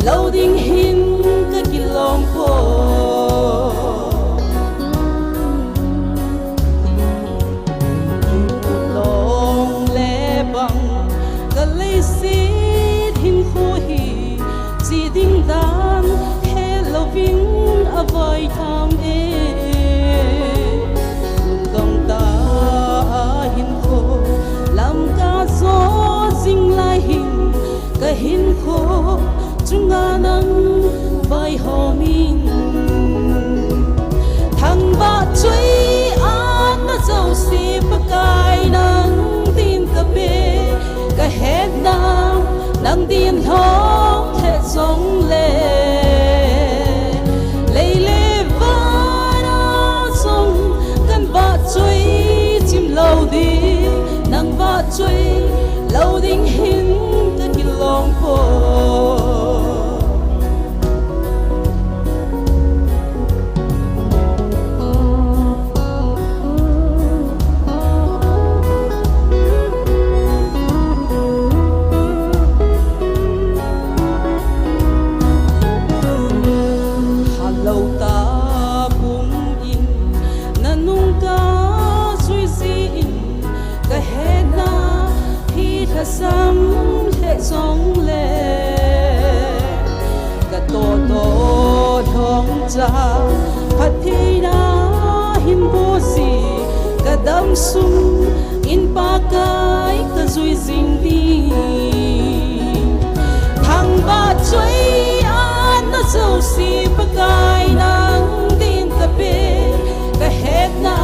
lou ding hin ka kilom poi. Long le bang ka leiset hinkho hi, chi ding dan helouvin avai tham e. Lungdong tah a hinkho lam ka jo jing lai hin, ka hinkho chunga nang vaihom in. Thangvah choi atna jouse Pakai nang din ka pe, ka hetna nang din lhom lheh jongle, lei le van a jong kan vah choi chim lou ding, nang vah choi lou ding hin ka kilom poi. Halou ta pum in, na nung ka jui jin, ka hetna hi lhasam lheh jongle, ka toh toh lhong cha phattheina hin bu ji, ka dam sung in Pakai ka jui jing ding. Thangvah choi atna jouse Pakai nang din ka pe, ka hetna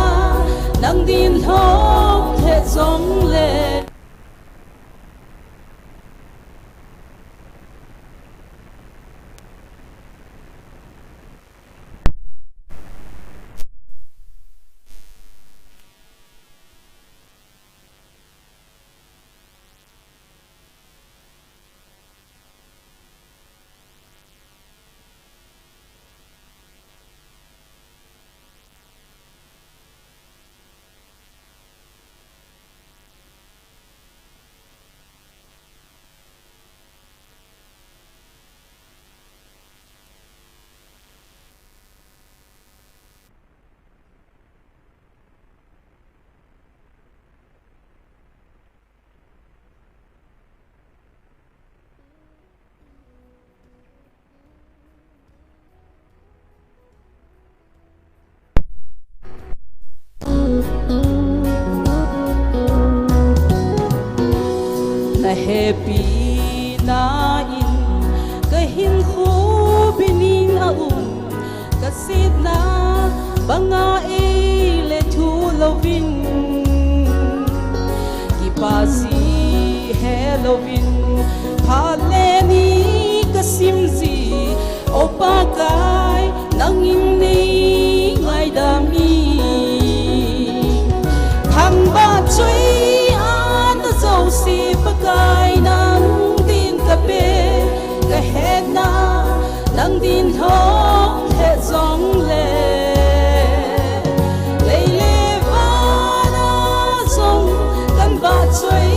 nang din lhom lheh jongle. Na hepina in ka hinkho binin a um, ka setna banga ei le thu louvin, kipa ji helouvin, phat le ni ka sim ji, O Pakai, nangin nei ngaidam in. Thangvah choi atna jouse Pakai nang din ka pe, ka hetna nang din lhom lheh jongle, lei le van a jong kan vah choi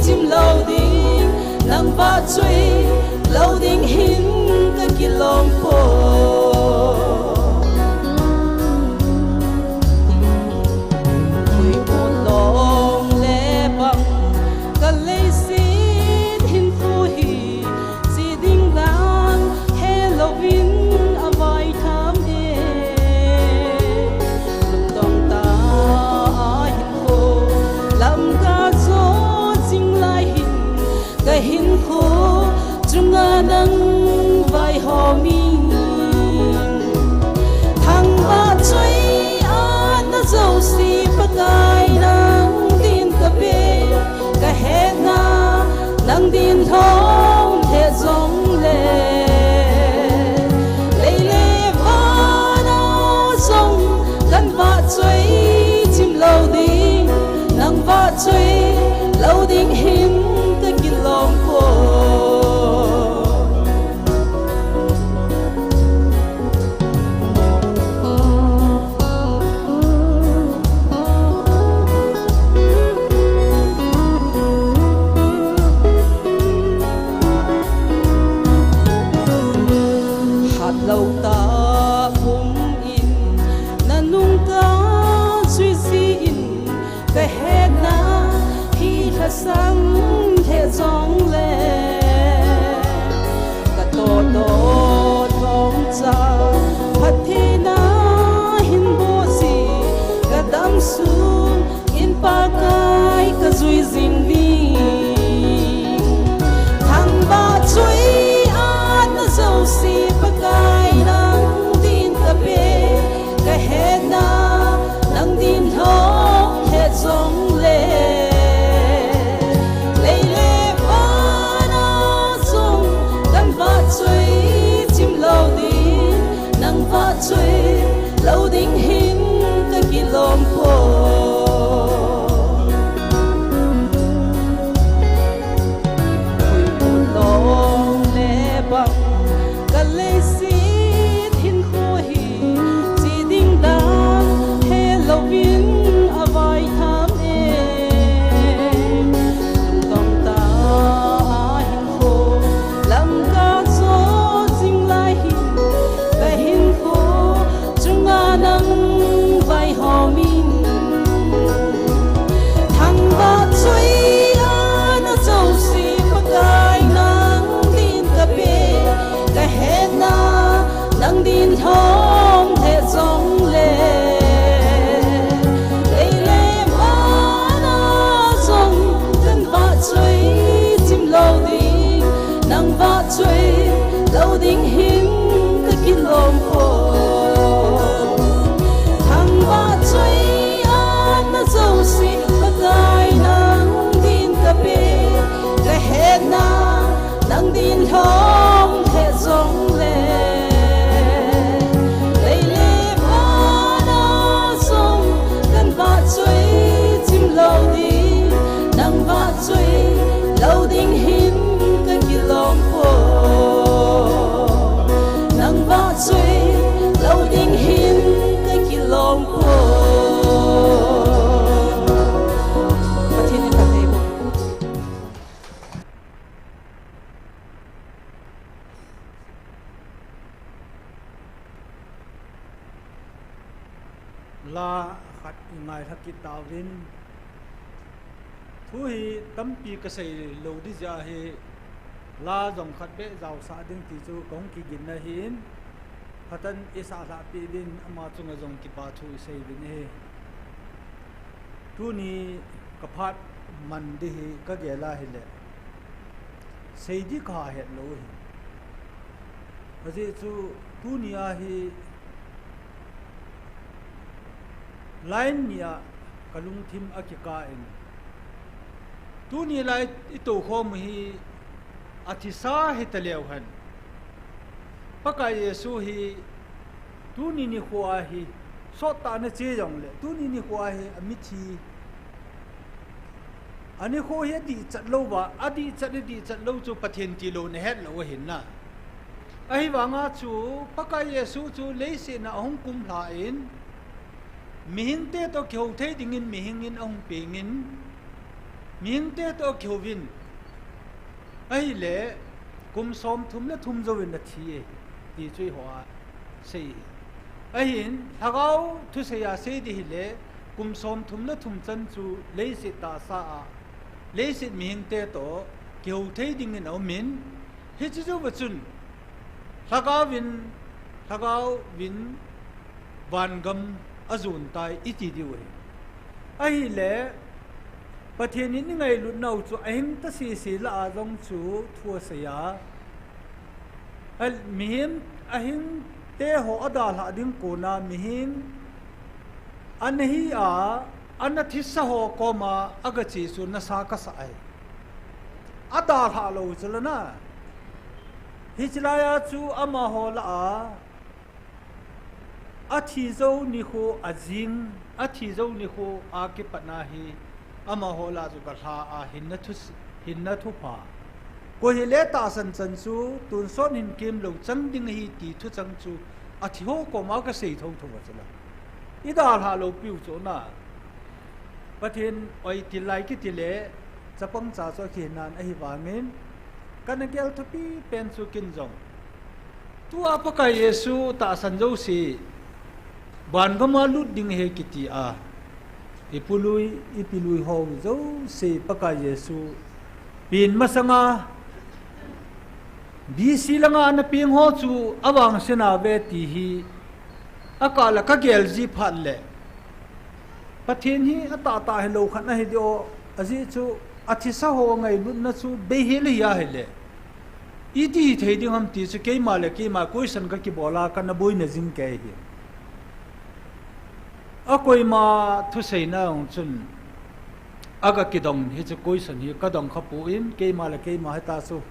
chim lou ding, nang vah choi Choi lo ding hin ka kilom poi. Thangvah choi a na jouse Pakai nang din ka pe. Ka hetna nang din lhom lheh jongle, lei le van a jong kan vah choi chim lo ding. Nang vah choi lo ding hin ka kilom poi. Nang vah choi lo ding hin ka kilom poi. Pathen in phatthei boh. La khat i ngailha kit tauvin. Thu hi tampi ka sei lo ding jeh ahi, la jong khat beh jaosah ding ti chu ka hung kigin na hin, phatah in i sahlhah peh uvin, ama chunga jong kipa thu i sei uvin ahi. Tuni ka phat man ding hi ka gel a hile, sei ding ka ha het lou hi. Ajeh chu tuni a hi line ni a ka lungthim a kikah in, tuni lai i tou khom hi a thisa hi ta leu hen, Pakai Jesu hi tuni nikho a hi, sottah na che jongle, tuni nikho a hi a mithi, a nikho hi a dihchat lou va, a dihchat, a dihchat lou chu Pathen tilou na het lou ahin na. Ahivanga chu Pakai Jesu chu leiset a ahung kumlha in, mihingte toh kihou thei dingin mihing in ahung peng in, mihingte toh kihouvin, ahile, kum somthum le thum jouvin athi e, ti chu eiho a sei hi. Ahin, lhagao thusei a sei ding hile, kum somthum le thum chan chu leiset tahsa a, leiset mihingte toh kihou thei dingin aum in, hiche jouva chun, lhagao vin, lhagao vin vangam a jon tai i ti diu ahi. Ahile, Pathen in i ngailutnau chu ahing ta sese lah a jong chu thu asei a, a, mihem ahingte ho a dalhah ding kona mihing ana hi a, ana thisa ho koma aga che chu nasa kasa ahi. A dalhah lou chu la na. Hiche lai a chu amaho lah a, a thi jou nikho a jing, a thi jou nikho a kipatna hi, amaho lah chu galha a hinna thu, hinna thupha. Koi hile tahsan chan chu tonsot hin kemlou chang ding ahi ti thuchang chu a thi ho koma ka sei thotho uva chu la. I dalhah lou piu chu na. Pathen oi til lai kiti le, chapang cha chu akihinan ahivangin, kana gel thupi pen chu ken jong, tua Pakai Jesu tahsan jouse, vangam a lut ding ahi kiti a, i pu lui, i pi lui ho jouse Pakai Jesu pen masanga, B C langa ana peng ho chu avangse nave ti hi, akah le ka gel ji phat le, Pathen hi atahtah hilou khat ahi diu, ajeh chu athisa ho ngailutna chu beihel ahi ahile, iti hithei ding ham ti chu keima le keima question ka kibol a kana boina jing kei hi. A koima thuseina jong chun aga kidong hiche question hi ka dong kha poi, keima le keima hita chu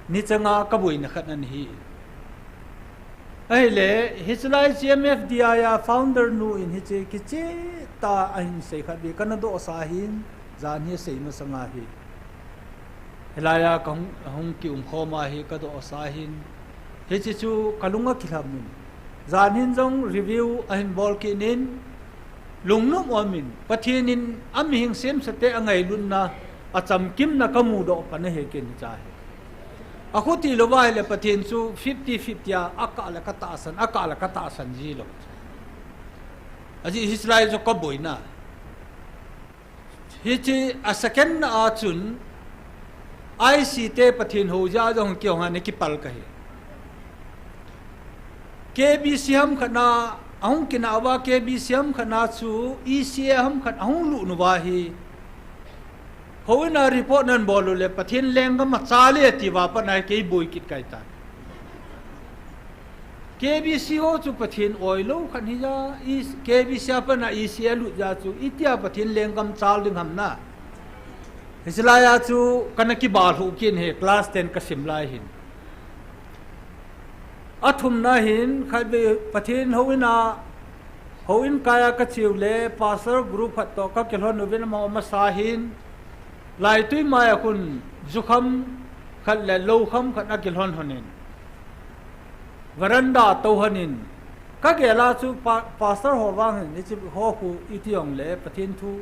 nichanga ka boina khat ana hi. Ahile, hiche lai C M F D I a founder nu in hiche kicheh tah a ahin sei khat beh kana dohsa ahin, jan hi asei masanga hi. Hilai a ka hung, hung kium khom a hi ka dohsa ahin. Hiche chu ka lung akilham in. Jan hin jong review ahin bol kit in, lungnop um in, Pathen in amihing semsate angailutna, achamkimna ka mudoh pan ahi ken hiche hi. Akhuti louva ahile Pathen chu fifty fifty a, akah le ka tahsan, akah le ka tahsan ji lou. Ajeh hiche lai chu ka boina. Hiche a second na a chun, I C te Pathen hou jeh a jong kihong a ana kipal kahi. K B C ham khat na, ahung kinah uva K B C ham khat na chu E C A ham khat ahung lut uva hi, Houin a report nan bol u le Pathen lenggam a chal e ati va pat na kei boi kit kai ta. K B C ho chu Pathen oi lou khat hi ja, i, K B C a pat na E C a lut ja chu, itia Pathen lenggam chal ding ham na. Hiche lai a chu kana kibal hu kin he class ten ka sim lai hin. A thumna hin, khatvei Pathen houin a, houin kai a ka cheu le, pastor group khat toh ka kilhon uvin amaho masa hin, Laitui mai a khun jukham khat le loukham khat a kilhon hon in, veranda tou hon in, ka gel a chu pa-, pastor ho vang hin, hiche ho khu iti jong le, Pathen thu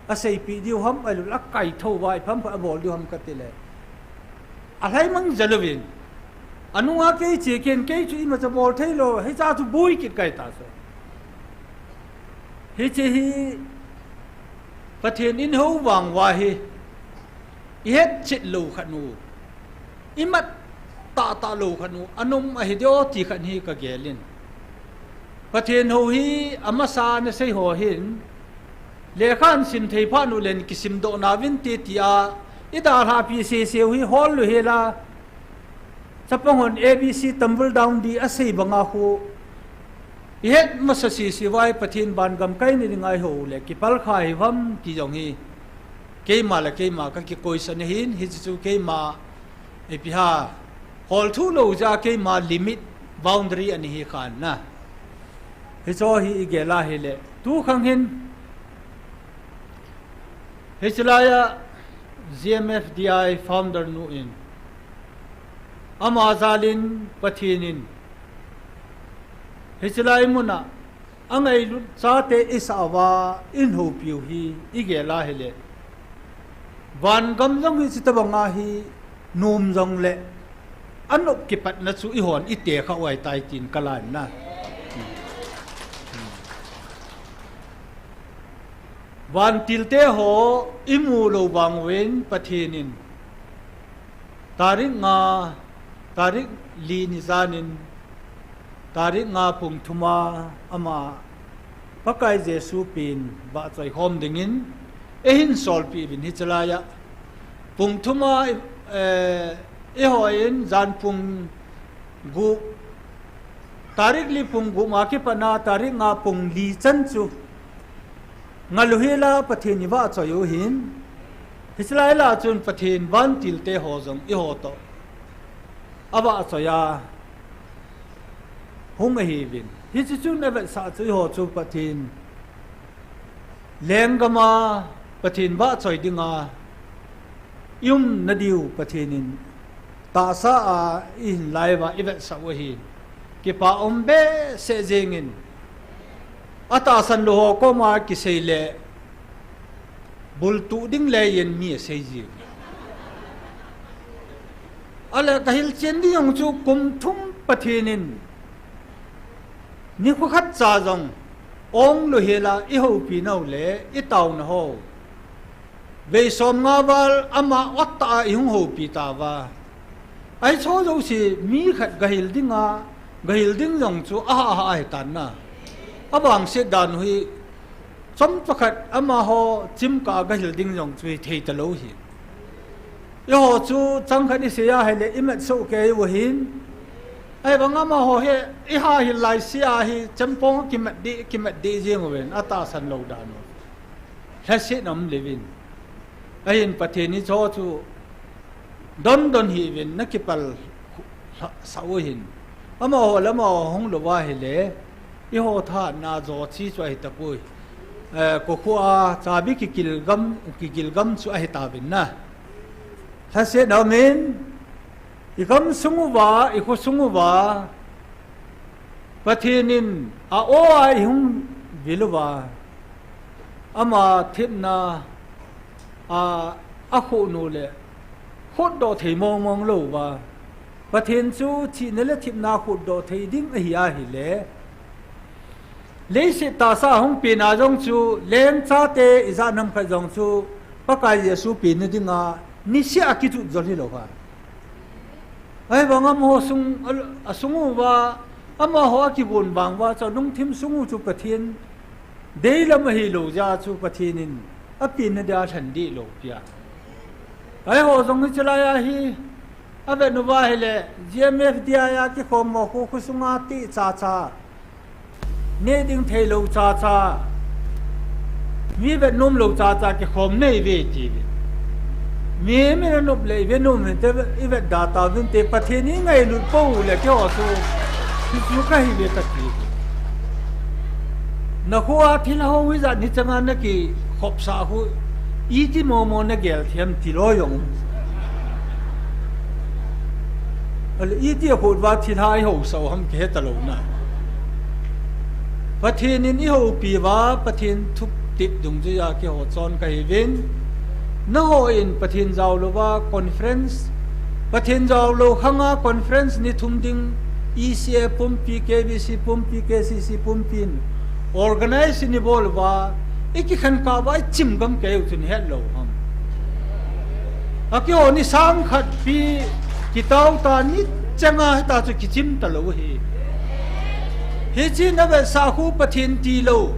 a seipeh diu ham, ahilou le a kaithou va, ipi ham khat a bol diu ham ka ti le. A lhaimang jal uvin. Anunga kei che ken, kei chu imacha bol thei lou, hicha chu boi kit kai ta chu. Hiche hi Pathen in hou vang uva hi, i het chet lou khat u, i mat tah tah lou khat u, anom ahi diu ti khat hi ka gel in. Pathen hou hi amasa na sei ho hin, lekha an sim thei phat u len kisim doh na vin te tia, i dalha pi sese u hi hol lou hel a, chapang hon A B C tumble down di a sei banga khu, i het masa sese uva hi Pathen van gam kai ni ding a i hou le, kipal kha hi vam ti jong hi, keima le keima ka kikoisan ahin, hiche chu keima, ipi ham, hol thu lou ja keima limit boundary ani hi khan na. Hicho hi i gel a hile, tu khang hin, hiche lai a G M F D I founder nu in, ama jal in Pathen in, hiche lai mun a, angailut chate i sah uva, in houpi u hi, i gel a hile. Van gam jong hi chuti banga hi, nom jong le, anop kipatna chu i hon i te kha u ahi tai tin ka lan na. Vantil te ho i mu lou vang uvin Pathen in, tarik nga, tarik li ni jan in, tarik nga pung thum a ama Pakai Jesu pen vahchoi khom ding in, eihin solpeh uvin hiche lai a. Pung thum a, eh, i hoi in jan pung gup, tarik li pung gup a kipat na tarik nga pung li chan chu, nga lou hel a Pathen i vahchoi u hin, hiche lai a chun Pathen vantil te ho jong i ho toh a vahchoi a hung ahi uvin. Hiche chun a vetsah chu i ho chu Pathen lenggam a Pathen vahchoi ding a i um na diu Pathen in tahsa a i hin lai uva i vetsah u ahi. Kipa um behseh jeng in, a tahsan lou ho koma kisei le, bultuh ding le yen mi a sei ji. Ahile ka hilchen ding jong chu kum thum Pathen in nikho khat cha jong ong lou hel a i houpi nau le i tauna ho, vei som nga val ama ot tah a i hung houpi ta uva. Ahi chu jouse mi khat gahil ding a, gahil ding jong chu aha aha ahi tan na. Avangset dan u hi, chomcha khat amaho chimkah a gahil ding jong chu hi thei talou hi. I ho chu chang khat i sei a hile i mat soh kei u ahin. Ahivang amaho hi i ha hil lai se a hi chempong kimat dih, kimat dih jeng uvin a tahsan lou dan u. Lhasetna um levin. Ahin Pathen in hicho chu don don hih uvin na kipal sah u ahin. Amaho le amaho hung lou va ahile, i ho thahatna jo chi chu ahi tapoi. Eh, kokhuh a chabi kikil gam, kikil gam chu ahi tauvin na. Lhasetna um in, i gam sung uva, i kho sung uva, Pathen in a aw a i hung vil uva, ama thepna a, a khoh nu le, khotdoh thei mong mong lou uva, Pathen chu thina le thepna khotdoh thei ding ahi ahile, leiset tahsa a hung pen a jong chu, leng chate ijat ham khat jong chu, Pakai Jesu pen na ding a, niseh a kijot jol hilou va. Ahivang amaho sung, a, a sung uva, amaho a kivon vang uva chu, lungthim sung u chu Pathen deilam ahilou jeh a chu Pathen in a pen na dia lhan dih lou pia. Eiho jong hiche lai a hi, avet uva ahile, G M F D I a kikhom mo khu, khu sunga ti cha cha. Ne ding thei lou cha cha. Mi vet nom lou cha cha kikhom nei ve ti ve. Mi, mi na nop le i ve nom hen te i vet da ta vin te Pathen i ngailut pou le keiho chu. Hichu kahi ve kati. Na khu a thil ho hi jat ni changa na kikhopsah khu. Iti mo mo na gel thiam ti lo jong. Ale, iti a khut uva thil ha i hosah u ham kihe talou na. Pathen in i houpi uva, Pathen thutep dungjuia keiho chon kahi uvin. Nangho in Pathen jao louva conference, Pathen jao lou khanga conference ni thum ding E C A pumpi, K B C pumpi, K C C pumpi in organize ni bol uva, i kikhen kah uva i chim gam kei u chun het lou ham. A keiho ni sang khat pi kitao ta ni changa hita chu kichim talou hi. Hichi na vetsah khu Pathen ti lou.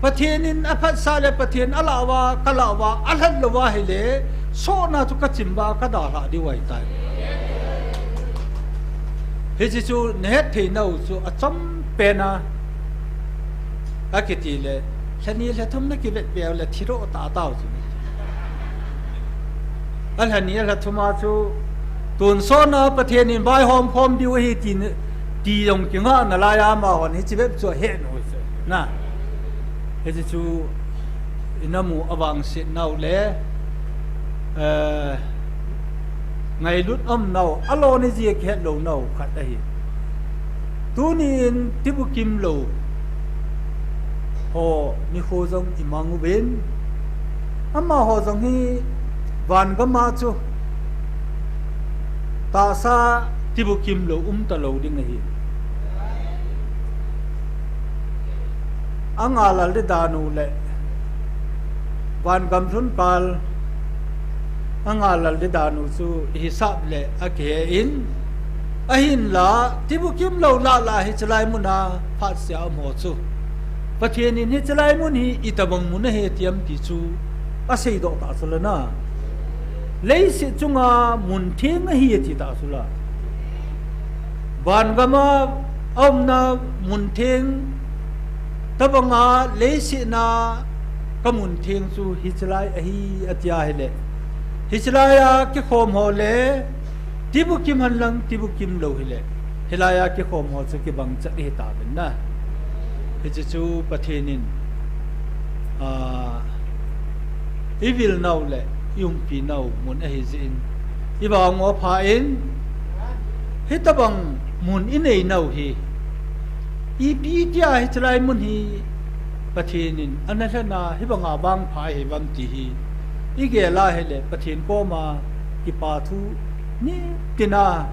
Pathen in aphatsah le Pathen alah uva, kalah uva, alhat lou uva hile, sohna chu kachim uva, kadalhah diu ahitai. Hichi chu nahet thei nau chu achom pen a. Akiti le, lhani lhathum na kivet veu le thiroh ta tau chu. A lhani a lhathum a chu, tun sona Pathen in vaihom khom diu ahi ti, ti jong kingah nalai a amahon hichi bep chu ahe nau chu. Na. Hichi chu ina mu avangset nau le, eh, ngailut um nau, alon ijia kihet lou nau khat ahi. Tuni in tibukim lou ho nikho jong imang uvin, amaho jong hi vangam a chu tahsa tibukim lou um talou ding ahi. Angalal di dan u le vangam lhun kal angalal di dan u chu ihisap le akihe in, ahinla tibukim lou lah lah hichi lai mun a phatsea um ho chu Pathen in hichi lai mun hi itobang mun ahi tiam ti chu aseidoh ta chu la na. Leiset chunga mun theng ahi ati ta chu la. Vangam a aumna mun theng tobanga leiset na ka mun theng chu hichi lai ahi ati ahile. Hichi lai a kikhom ho le tibukim hen lang tibukim lou hile. Hilai a kikhom ho chu kibang chat ihi tauvin na. Hichi chu Pathen in, ah, ivil nau le iumpi nau mun ahi jeh in, ivang u apha in, hitobang mun inei nau hi, ipi tia hichi lai mun hi Pathen in ana lhen a hibanga vangpha ahi uvam ti hi igel a hile Pathen koma kipa thu ni tina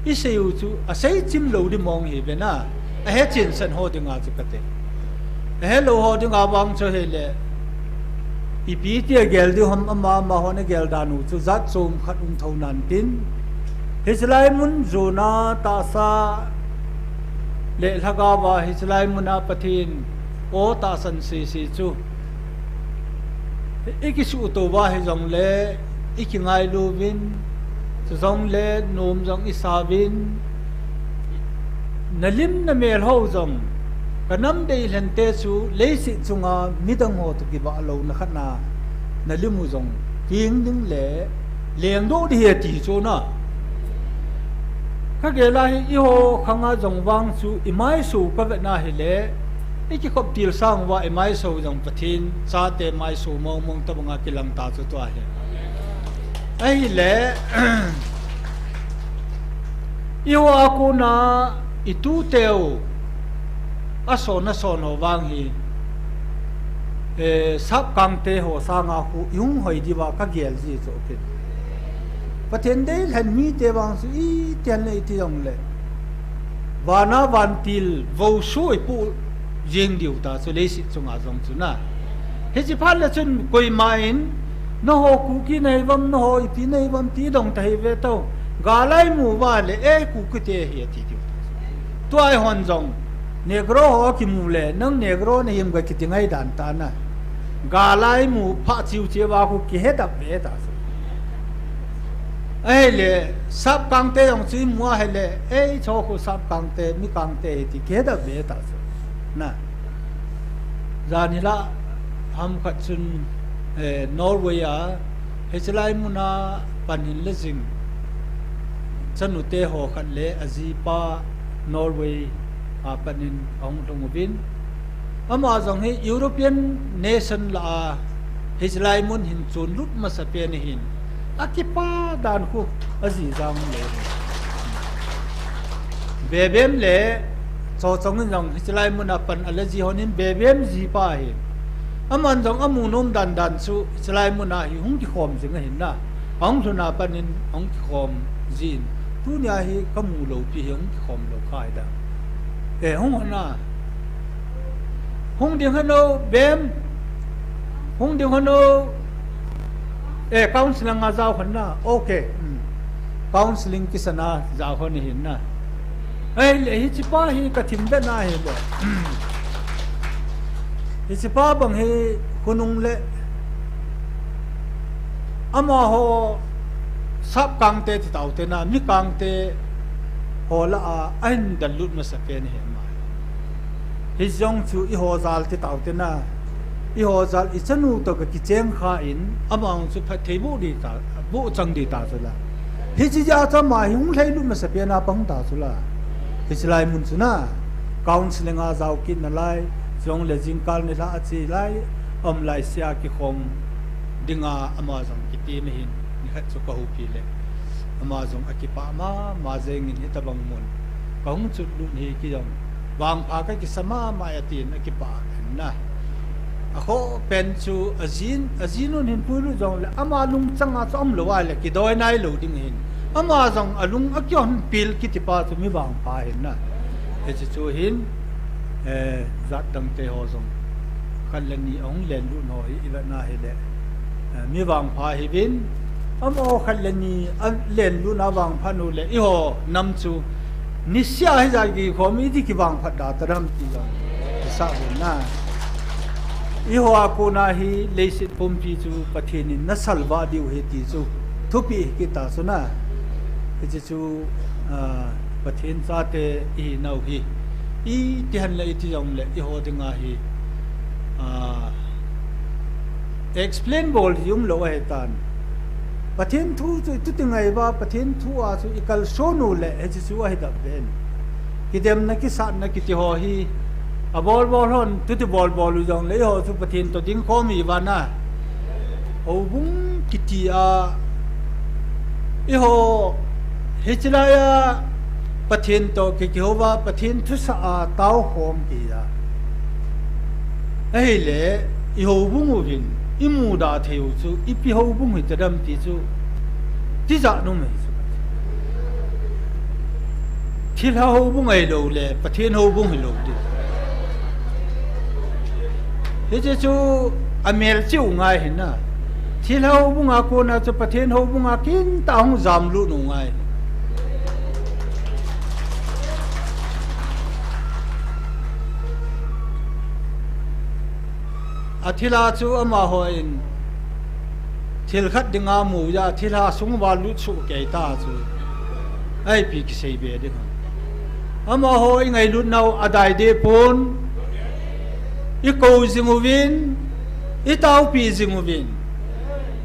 isei u chu asei chim lou di mong hi ve na. Ahe chin san ho dinga chu kate. Ahe lou ho dinga vang chu hile ipi tia gel di ham ama, amahon agel dan u chu jat chom khat um tho nan tin. Hichi lai mun jona tahsa le lhagao va hichi lai mun a Pathen o tahsan sese chu. Ikisuhto uva hijongle, ikingailu uvin, chujongle, nom jong isa uvin, nalim namel ho jong, kanam deilhen te chu, leiset chunga midang ho toh kivah louna khat na, nalim u jong, king ding le, lengdoh ding ahi ati chu na. Kagel a hi eiho khanga jong vang chu imaiso kavet na hile, ikikhop til sang uva imaiso jong Pathen chate maiso mong mong tobanga kilang ta chu tua hi. Ahile, eiho a kona itute u, ason ason ho vang hi, eh, sapkang te ho sanga khu ihung hoi diuva kagel ji chu kin. Pathen deilhen mite vang chu iti hen le iti jongle. Vana vantil vou sui pu jing diu ta chu leiset chunga jong chu na. Hichi phat le chun koima in, naho Kuki nahi uvam, naho ipi nahi uvam ti dong ta hi ve tao. Galai mu uva le, e Kuki te hi ati diu ta chu. Tua eihon jong, Negro ho kimu le, nang Negro nahim ga kiti ngai dan ta na. Galai mu pha chiu chiu va khu kihe dap ve ta chu. Ahile, sap kangte jong chu imu ahile, ei, chu khu sap kangte, mi kangte hi ti kida be ta chu. Na. Jan hila ham khat chun, eh, Norway a, hichelai muna pan hin le jing. Chanute ho khat le ajipa Norway a pan in ahung lhung uvin. Ama jong hi European nation lah a, hichelai mun hin chun lut masa pen ahin. Akipa dan khu aji jang le. Bebem le, Chochong in jong hichelai muna pan a le ji hon in Bebem jipa ahin. Aman jong amu nom dan dan chu hichelai muna hi hung kikhom jing ahin na. Ahung lhun a pan in ahung kikhom jin. Tunia hi kamu lou pi hi hung kikhom lou khai da. Eh, hung hon a. Hung ding hon o, Bem. Hung ding hon o. Eh, counseling a jao hon na. Okay. Hmm. Counseling kisan a jao hon ahin na. Ahile, hichepa hi kathim be na hile. Hichepa bang hi khonung le amaho sap kangte ti tau te na, mi kangte ho lah a, ahin dal lut masa pen ahi ama. Hijong chu eiho jal ti tau te na, eiho jal ichanu to ka kicheng kha in, ama hung chu phatthei bu di ta, bu chang di ta chu la. Hiche jeh a chu ama hi hung lhai lut masa pen a pang ta chu la. Hichelai mun chu na, counseling a jao kit nalai, jong le jingkal nilhah a che lai, um lai sia kikhom dinga ama jong kiti ma hin, nikhat chu kahoupi le. Ama jong akipah mama jeng in hitabang mun. Kahung chut lut hi kijong. Vangpha kakisa mama e tin akipah in na. Akhoh pen chu ajin, ajinun hin puilut jong le ama lungchang a chu umlou a le kidoi nailou ding hin. Ama jong alung akihon pil kiti pa chu mi vangpha hin na. Hiche chu hin, eh, jat dang te ho jong. Khat le ni ahung len lut ho hi ivet na hile. Eh, mi vangpha hiuvin, amaho khat le ni alen lut na vangphat u le, eiho nam chu, nisea hijat kikhom iti kivangphat da ta dam ti jong. Kisa uvin na. Eiho a kona hi leiset pumpi chu Pathen in nasalvah diu ahi ti chu, thupeh hi kita chu na. Hiche chu, ah, Pathen chate ihi nau hi. Iti han le iti jong le, eiho dinga hi. Ah, explain bol di umlou ahi tan. Pathen thu chu ituti ngai uva, Pathen thu a chu ikalson u le, hiche chu ahi dap ven. Kidemna kisatna kiti ho hi, abol bol hon, tuti bol bol u jong le, eiho chu Pathen to ding khom ihi uva na. Houbung kiti a, eiho, hichelai a, Pathen to kikihou uva, Pathen thusah a, tao khom kiti a. Ahile, i houbung uvin, imuda thei u chu, ipi houbung hita dam ti chu, tijat nom ahi chu. Thilha houbung ahilou le, Pathen houbung hilou ti. Hiche chu amelchih u ngai hin na. Thilha houbung a kona chu Pathen houbung a kintah hung jamlut u ngai. Athilha chu amaho in thil khat dinga mu a, thilha sung uva lut soh kei ta chu. Ipi kisei be ding ham. Amaho ingailut nau adai deh pon. Ikou jing uvin, itaopi jing uvin.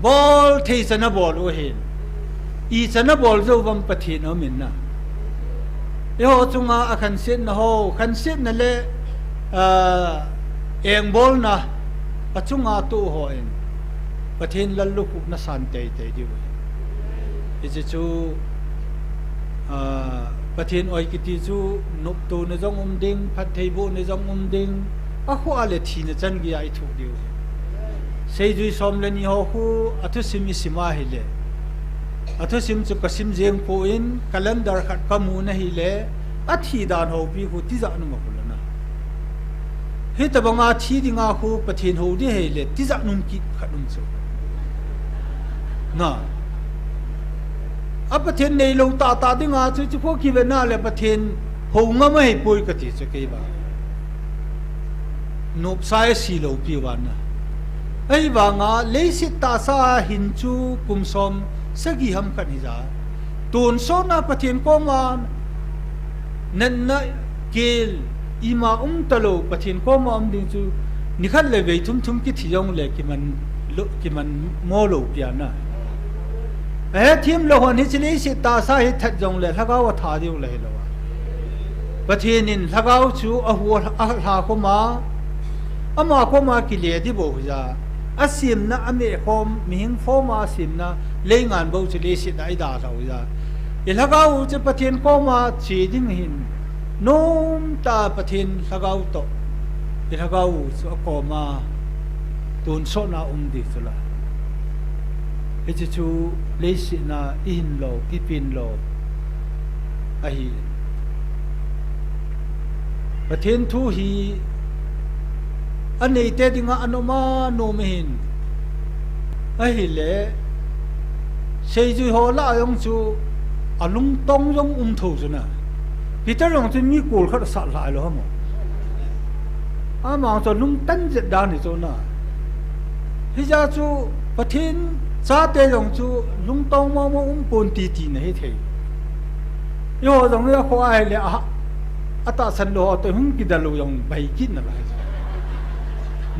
Bol thei chan abol u ahin. Ichan abol jou uvam Pathen aum in na. Eiho chunga akhansetna ho, khansetna le, ah, engbolna achunga toh hon Pathen lallukhuhna san teitei diu ahi. Hiche chu, ah, Pathen oi kiti chu noptona jong um ding, phattheibohna jong um ding, akhoh a le thina chan geiya ithoh diu ahi. Seijui som le ni ho khu athusim isim ahile, athusim chu kasim jeng poi, calendar khat kamu na hile, athi dan houpi khu tijat nom a khu lana. Hitabanga thi dinga khu Pathen hou ding ahile, tijat nom kit khat um chu. Na. A Pathen neilou tahtah dinga chu, chu khu kive na le Pathen hou ngam ahipoi kati chu kei vang. Nopsa isi lou pi vang na. Ahivanga, leiset tahsa hin chu kum som Sagi ham khat hija. Tonsotna Pathen koma natna kel ima um talou Pathen koma um ding chu nikhat le vei thum thum kithi jongle kiman lo, kiman mo lou pian a. Ahethem lou hon hiche leiset tahsa hi that jongle lhagao atha diu le hilou a. Pathen in lhagao chu ahu a, alha khom a, ama koma kile ding bou hija. Asemna, ameh khom, mihing form a asemna, leingan bou chu leiset a idalhau hija. Ilhagao u chu Pathen koma che ding ahin, nomtah a Pathen lhagao toh ilhagao u chu akoma tonsotna um ding chu la. Hiche chu leiset a ihin lou, ipen lou ahi. Pathen thu hi aneite dinga anom a nom ahin. Ahile, seijui ho lah a jong chu alungtong jong um tho chu na. Peter jong chu mi kol khat asat lha lou ham. Ama chu alungtan jet dan hi chu na. Hijeh chu Pathen chate jong chu lungtong momo um pon ti tina hithei. Eiho jong hi akhoh ahile a, atahsan lou ho toh hung kidel u jong bai kit nalai.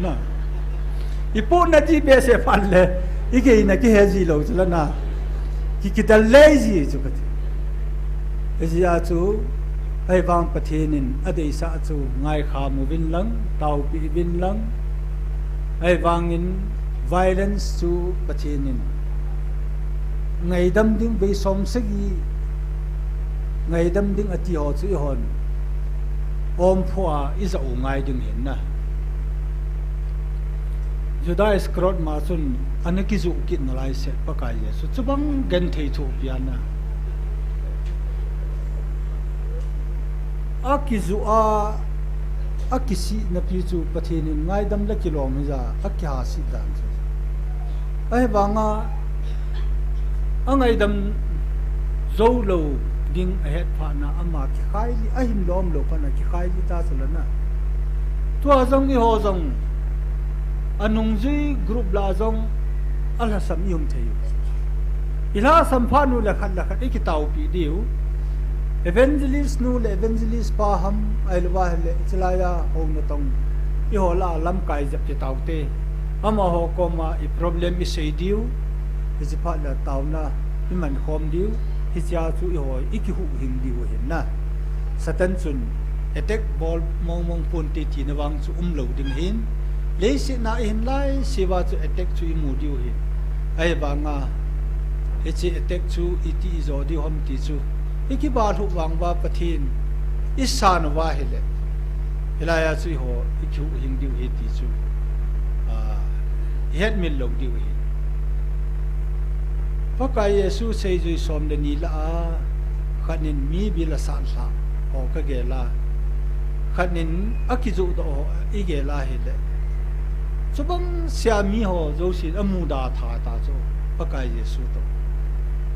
Na. Ipohna ding behseh phat le, igeina kihe ji lou chu la na. Ki, kidel lei ji chu kati. Hijeh a chu, ahivang Pathen in adeisah chu ngaikham uvin lang, taopi uvin lang. Ahivangin violence chu Pathen in ngaidam ding vei som sagi ngaidam ding ati ho chu eihon omphoh a ijah u ngai ding ahin na. Judas Iscariot ma chun ana kijoh kit nalai seh Pakai Jesu chubang genthei thu apian a. Akijoh a, akisih napi chu Pathen in ngaidam le kilom hija, akihasih dan chu. Ahivanga, angaidam jou lou ding ahet phat na ama kikhai ji, ahin lom lou phat na kikhai ji ta chu la na. Tua jong eiho jong, anungjui group lah a jong alhasam i um thei u. Ilhasam phat u le khat le khat ikitaopi diu. Evangelist nu le evangelist pa ham, ahilou va ahile, hiche laiya hou natong. Eiho lah a lamkai jep ti taote. Amaho koma i problem isei diu. Hiche phat le taona iman khom diu. Hichea chu eiho ikihuhhing diu ahin na. Satan chun attack bol mong mong ponte tina vang chu umlou ding ahin. Leiset a ihin laisea chu attack chu imu diu ahin. Ahivanga, hiche attack chu iti ijo diu ham ti chu, ikibalhuh vang uva Pathen isan uva ahile, hilaiya chu eiho ikihuhhing diu ahi ti chu, ah, ihetmil lou diu ahi. Pakai Jesu seijui som le ni lah a, khat in mi bil asat lha ho kagel a, khat in akijoh doh ho igel a ahile, chubang sea mi ho jousen amuda tha ta chu Pakai Jesu toh.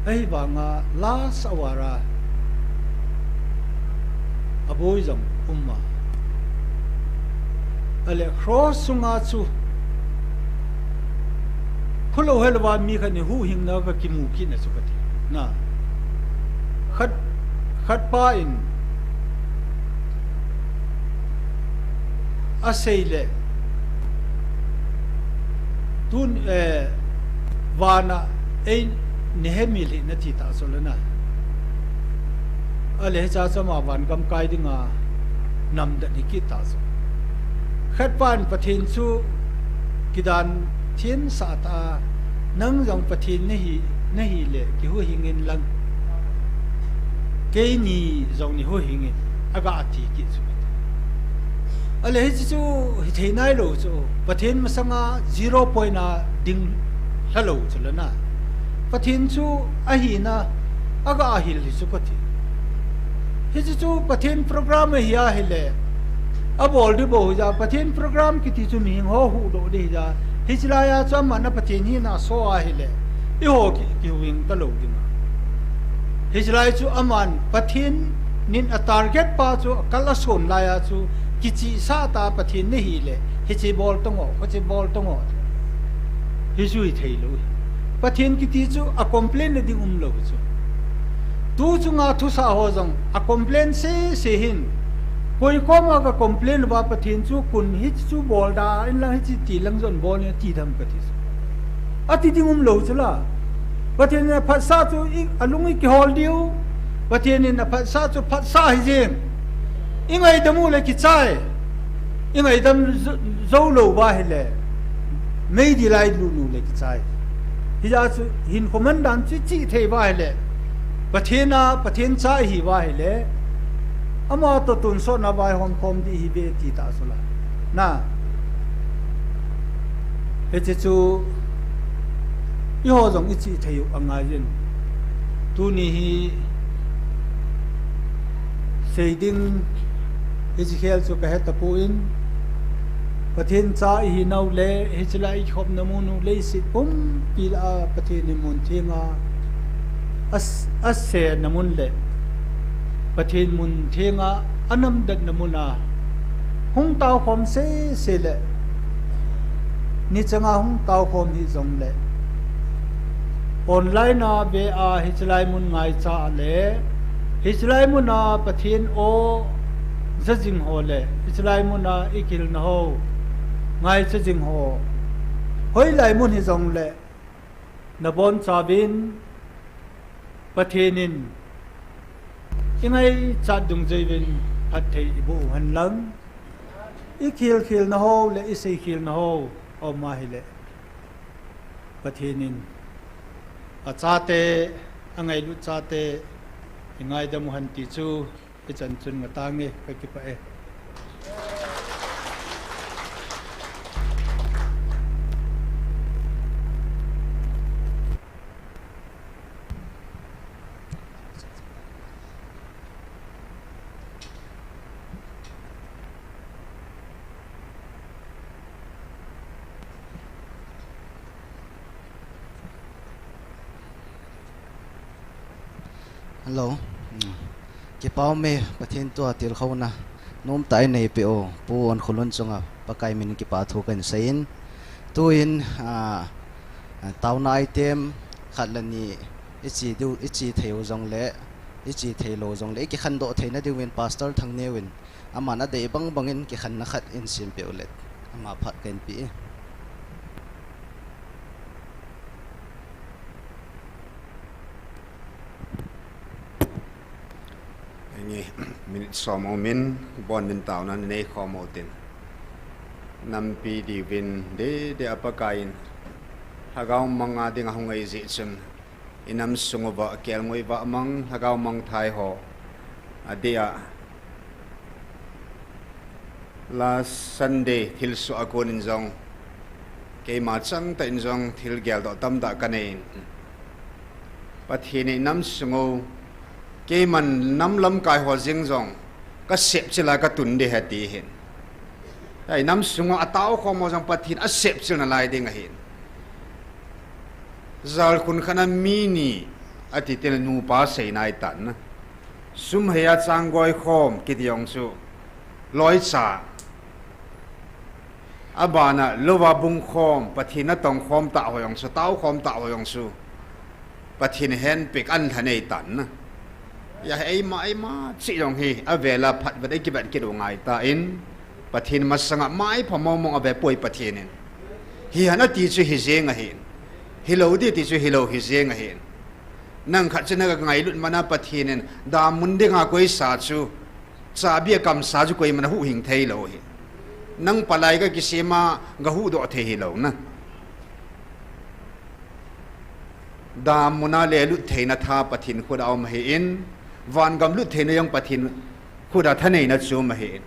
Ahivanga last hour a aboi jong um a. Ahile cross sunga chu khulou helouva mi khat in huhhingna kakimu kit na chu kati. Na. Khat, khat pa in asei le, tun, eh, vana eina hemil hih in ati ta chu la na. Ahile hichea chu ama vangam kai dinga namdet hi kit ta chu. Khat pan Pathen chu kidan thensah tah a, nang jong Pathen nahi, nahile kihuhhing in lang, keini jong neihuhhing in, aga ti kit chu. Ahile hiche chu hithei nailou chu, Pathen masanga zero point a ding lhalou chu la na. Pathen chu ahina, aga hil hi chu kati. Hiche chu Pathen program ahi ahile, abol ding bou hija, Pathen program kiti chu mihing ho huhdoh ding hija, hiche laiya chu aman a Pathen hina aso ahile, eiho ki, kihuhhing talou ding a. Hiche lai chu aman Pathen in a target pa chu akal ason laiya chu kichihsah tah a Pathen nahile, hiche bol tang o, khuche bol tang o, hichu hithei lou hi. Pathen kiti chu a complain na ding umlou chu. Tu chunga thusah ho jong a complain sese hin. Koi koma ka complain uva Pathen chu kun hichu bol da in lang hichi ti lang jon bol in ti dam kati chu. Ati ding umlou chu la. Pathen in aphatsah chu i, alung i kihol diu. Pathen in aphatsah chu phatsah hi jeng. I ngaidam u le kichai. I ngaidam jou, jou lou uva ahile, meidil a i lut u le kichai. Hijeh chun hinkho mandan chu i chih thei uva ahile, Pathen a, Pathen cha i hi uva ahile, ama toh tonsot na vaihom khom ding i hi uve ti tah chu la. Na. Hiche chu, eiho jong i chih thei u angai jin. Tuni hi sei ding hiche khel chu ka he tapon, Pathen cha i hi nau le, hiche lai i khopna mun u leiset pumpi lah a Pathen in mun theng a, a s-, a sena mun le, Pathen mun theng a, a namdetna mun a, hung tao khom sese le, ni changa hung tao khom hi jong le, online a ve a hiche lai mun ngaicha le, hiche lai mun a Pathen o ja jing ho le, hiche lai mun a i kihilna ho, ngaicha jing ho, hoilai mun hi jong le, na bonchauvin, Pathen in i ngaichat dungjuiyin phatthei i boh u hen lang, i kihil kihilna ho le i sei kihilna ho aum ahile, Pathen in a chate, a ngailut chate i ngaidam u hen ti chu ichan chun ngah tange, ka kipah e. Hello. Kipa um e, Pathen thu a tilkhouna nomtah in eipeh u Pu Onkholun chunga Pakai min in kipa thu kahin seiyin. Tuin, ah, taona item khat le ni i chi diu, i chi thei u jongle, i chi thei lou jongle, i kikhandoh theina diuvin Pastor Thangneo in aman adei bang bangin kikhenna khat in sempeh u le, ama phat kahin pe e. Henge, minute som umin, bon in taona nei khom u tin. Nampi diuvin, dede a Pakai in, lhagao mang a ding ahung ahi jeh chun, i nam sung uva, kelngoi vah mang, lhagao mangthai ho, adeh a, Last Sunday thilsoh a kon in jong, keima changtah in jong thil geldoh tamtah kanei in, Pathen in i nam sung u, keiman nam lamkai ho jeng jong, ka sepchil a ka tun ding ahi ati hin. I nam sung u a tao khom ho jong Pathen a sepchil nalai ding ahin. Jalkhun khat a mi ni ati teng le nupa seina ahi tan. Sum hei a chang goi khom kiti jong chu loicha. Abana lou a bung khom, Pathen a tong khom tah ho jong chu, tao khom tah ho jong chu, Pathen henpeh a lha nei tan. Hia hi eima, eima cheh jong hi, avel a phat vet a i kivet kit u ngai tan, Pathen masang a maipha mong mong a ve poi Pathen in. Hi hen ati chu hi jeng ahin. Hilou ding ati chu hilou hi jeng ahin. Nang khat chu na ka ngailut man a Pathen in damun ding a koisa chu, chabi a kamsa chu koiman ahuhhing thei lou hi. Nang palai ka kisem a, ka huhdoh thei hilou na. Damun a lelut theina tha Pathen khut a um ahin, vangam lut theina jong Pathen khut a thaneina chu um ahin.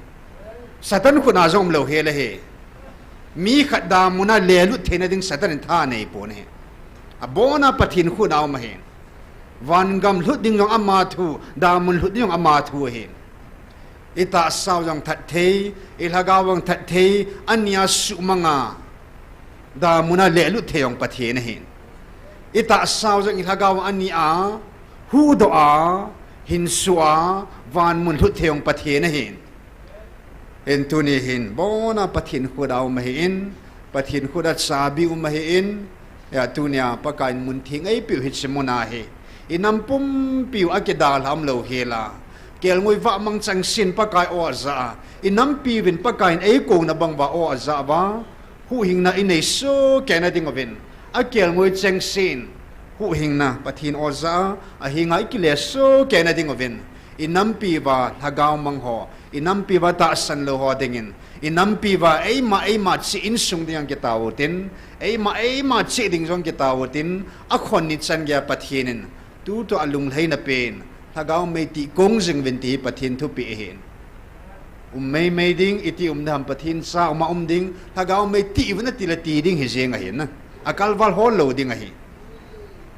Satan khut a jong umlou hel ahi. Mi khat damun a lelut theina ding Satan in tha anei pon ahi. Abon a Pathen khut a um ahin. Vangam lhut ding jong ama thu, damun lhut ding jong ama thu ahin. I tahsa u jong that thei, i lhagao u jong that thei, ani a suhmang a, damun a lelut thei jong Pathen ahin. I tahsa u jong i lhagao u ani a, huhdoh a, hinsuh a, vanmun lhut thei jong Pathen ahin. Hin tuni hin, bon a Pathen khut a um ahin, Pathen khut a chabi um ahin, Hia tunia Pakaiyin mun theng eipeu hiche muna hi, inam pumpiu akidalhah umlou hela, kelngoi vahmang chengsen Pakai o ajah a, inampiuvin Pakaiyin eikouna bang uva o ajah uva, huhhingna inei sohkei na dinguvin, akelngoi chengsen huhhingna Pathen o jah a, ahenga ikile sohkei na dinguvin, inampi uva lhagao mang ho, inampi uva tahsan lou ho dingin, inampi uva eima eima cheh insung ding jong kitao utin, eima eima cheh ding jong kitao utin, akhon ni chan geiya Pathen in tutua lunglhaina pen lhagao mei tih kong jing uvin ti hi Pathen thupeh ahin. Um meimei ding, iti um ding ham, Pathen cha uma um ding, lhagao mei tih uvin atile ti ding hi jeng ahin, akalval hol lou ding ahi.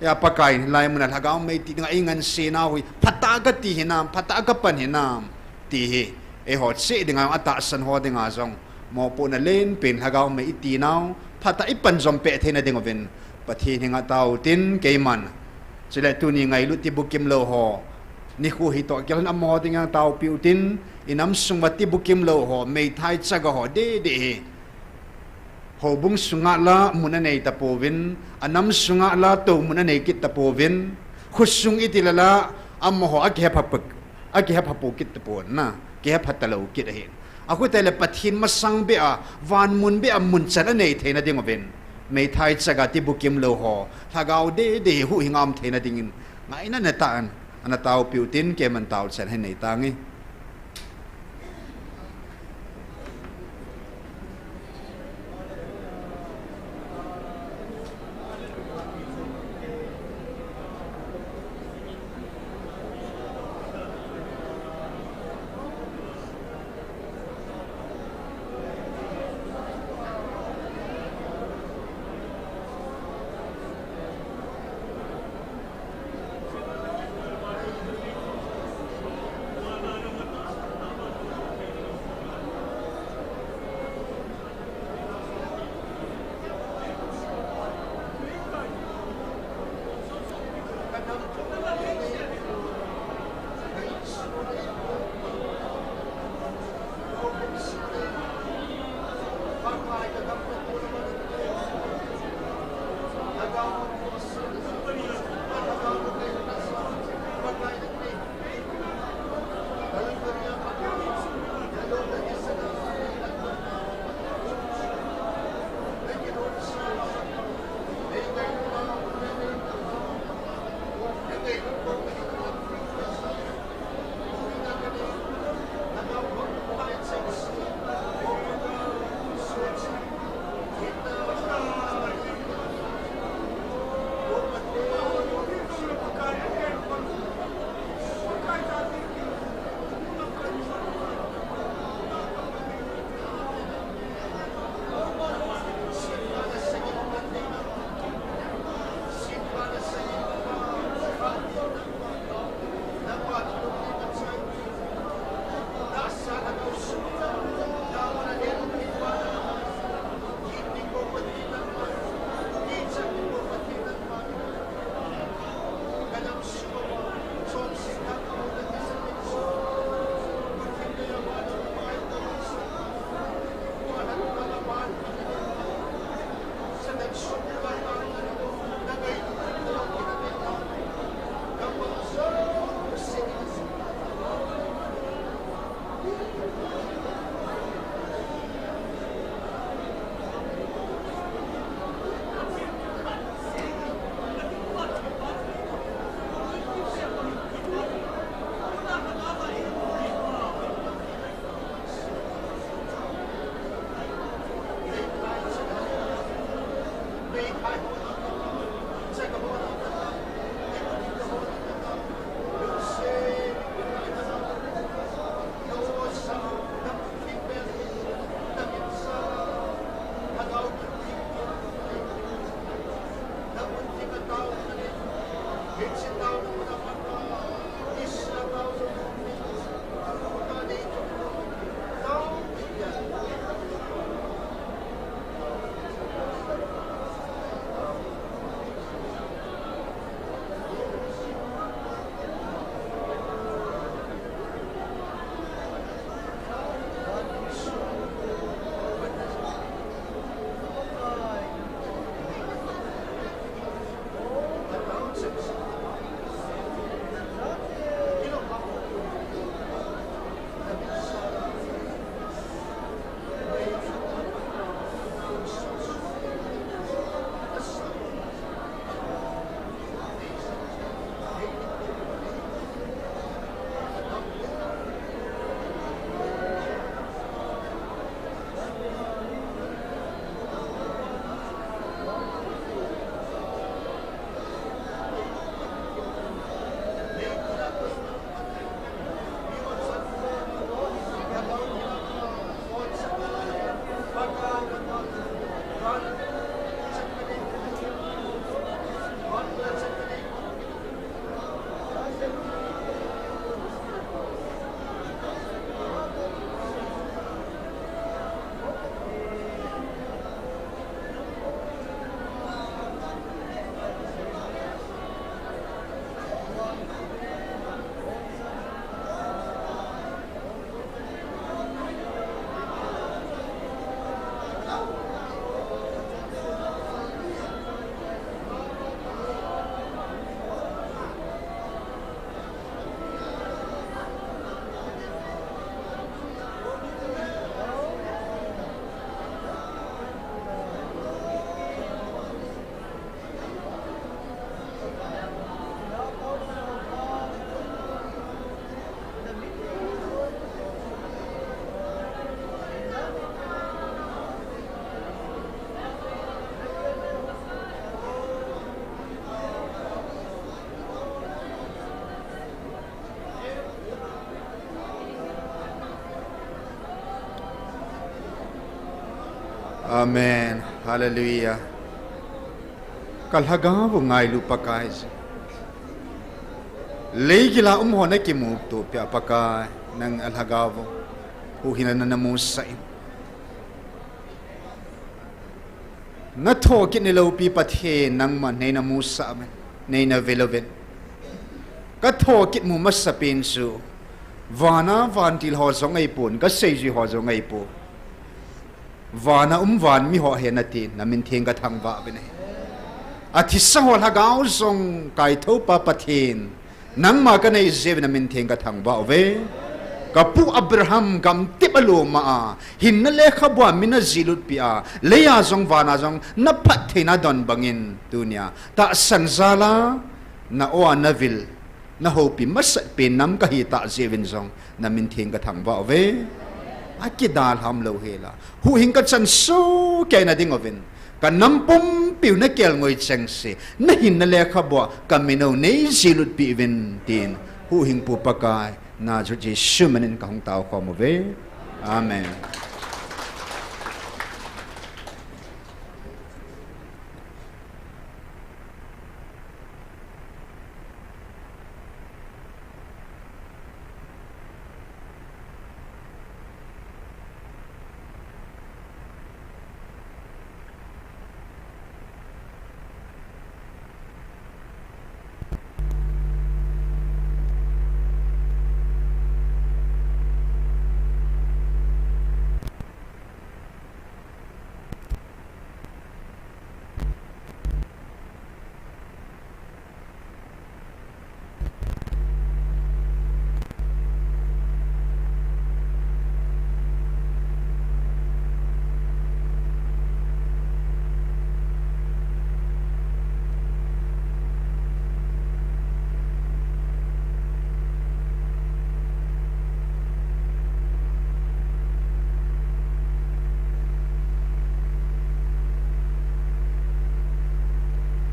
Hia Pakaiyin hilai muna lhagao mei tih dinga eingansena hi phatah a kati hinam, phatah a kapan hinam, ti hi eiho cheh dinga jong, atahsan ho dinga jong mopohna lenpen lhagao mei itinau phatah a ipan jom peh theina dinguvin Pathen henga tao utin keiman. Chule tuni ngailut tibukim lou ho, nikho hitoh kilhon amaho dinga taopi utin, inam sung uva tibukim lou ho, meithai chaga ho dehdeh hi houbung sunga la mun anei tapouvin, anam sunga la tou mun anei kit tapouvin, khosung itile la amaho akihepha pou, akihepha pou kit tapon na, kihepha talou kit ahin. Akhu tile Pathen masang beh a, van mun beh a mun chan anei theina dinguvin, meithai chaga tibukim lou ho, lhagao dehdeh hi huhhinga um theina dingin ngaina neitah in ana taopi utin, keiman tao chan hin nei tange. Amen. Hallelujah. Ka lhagao u ngailu Pakai ji. Leigila um ho nakimuto pia Pakai, nang alhagao u huhhingna namusah in. Nathokit niloupi Pathen nangman neina musah uvin, neina vil uvin. Kathokit mu masapen chu vana vantil ho jong ahipon, kaseijui ho jong ahipon. Vana um vanmi ho ahi natin, namin theng kathangvah uvin ahi. Athisa ho lhagao jong kaithoupa Pathen, nangma kanei jeh uvin namin theng kathangvah uve. Kapu Abraham gamtep aloma a, hinna lekhabua min ajilutpeh a, leiya jong vana jong naphattheina don bangin tunia tahsan jala, na-o a navil, nahoupi masatpen nam kahitah jeh uvin jong namin theng kathangvah uve. Akidalham louhela, huhhing kachan sohkei nading uvin, kanam pumpiu nakelngoi chengse, nahinna lekhabua kamin u neijilutpeh uvin tin, huhhingpu Pakai Nazareth Jesu minin kahung taokhom uve. Amen.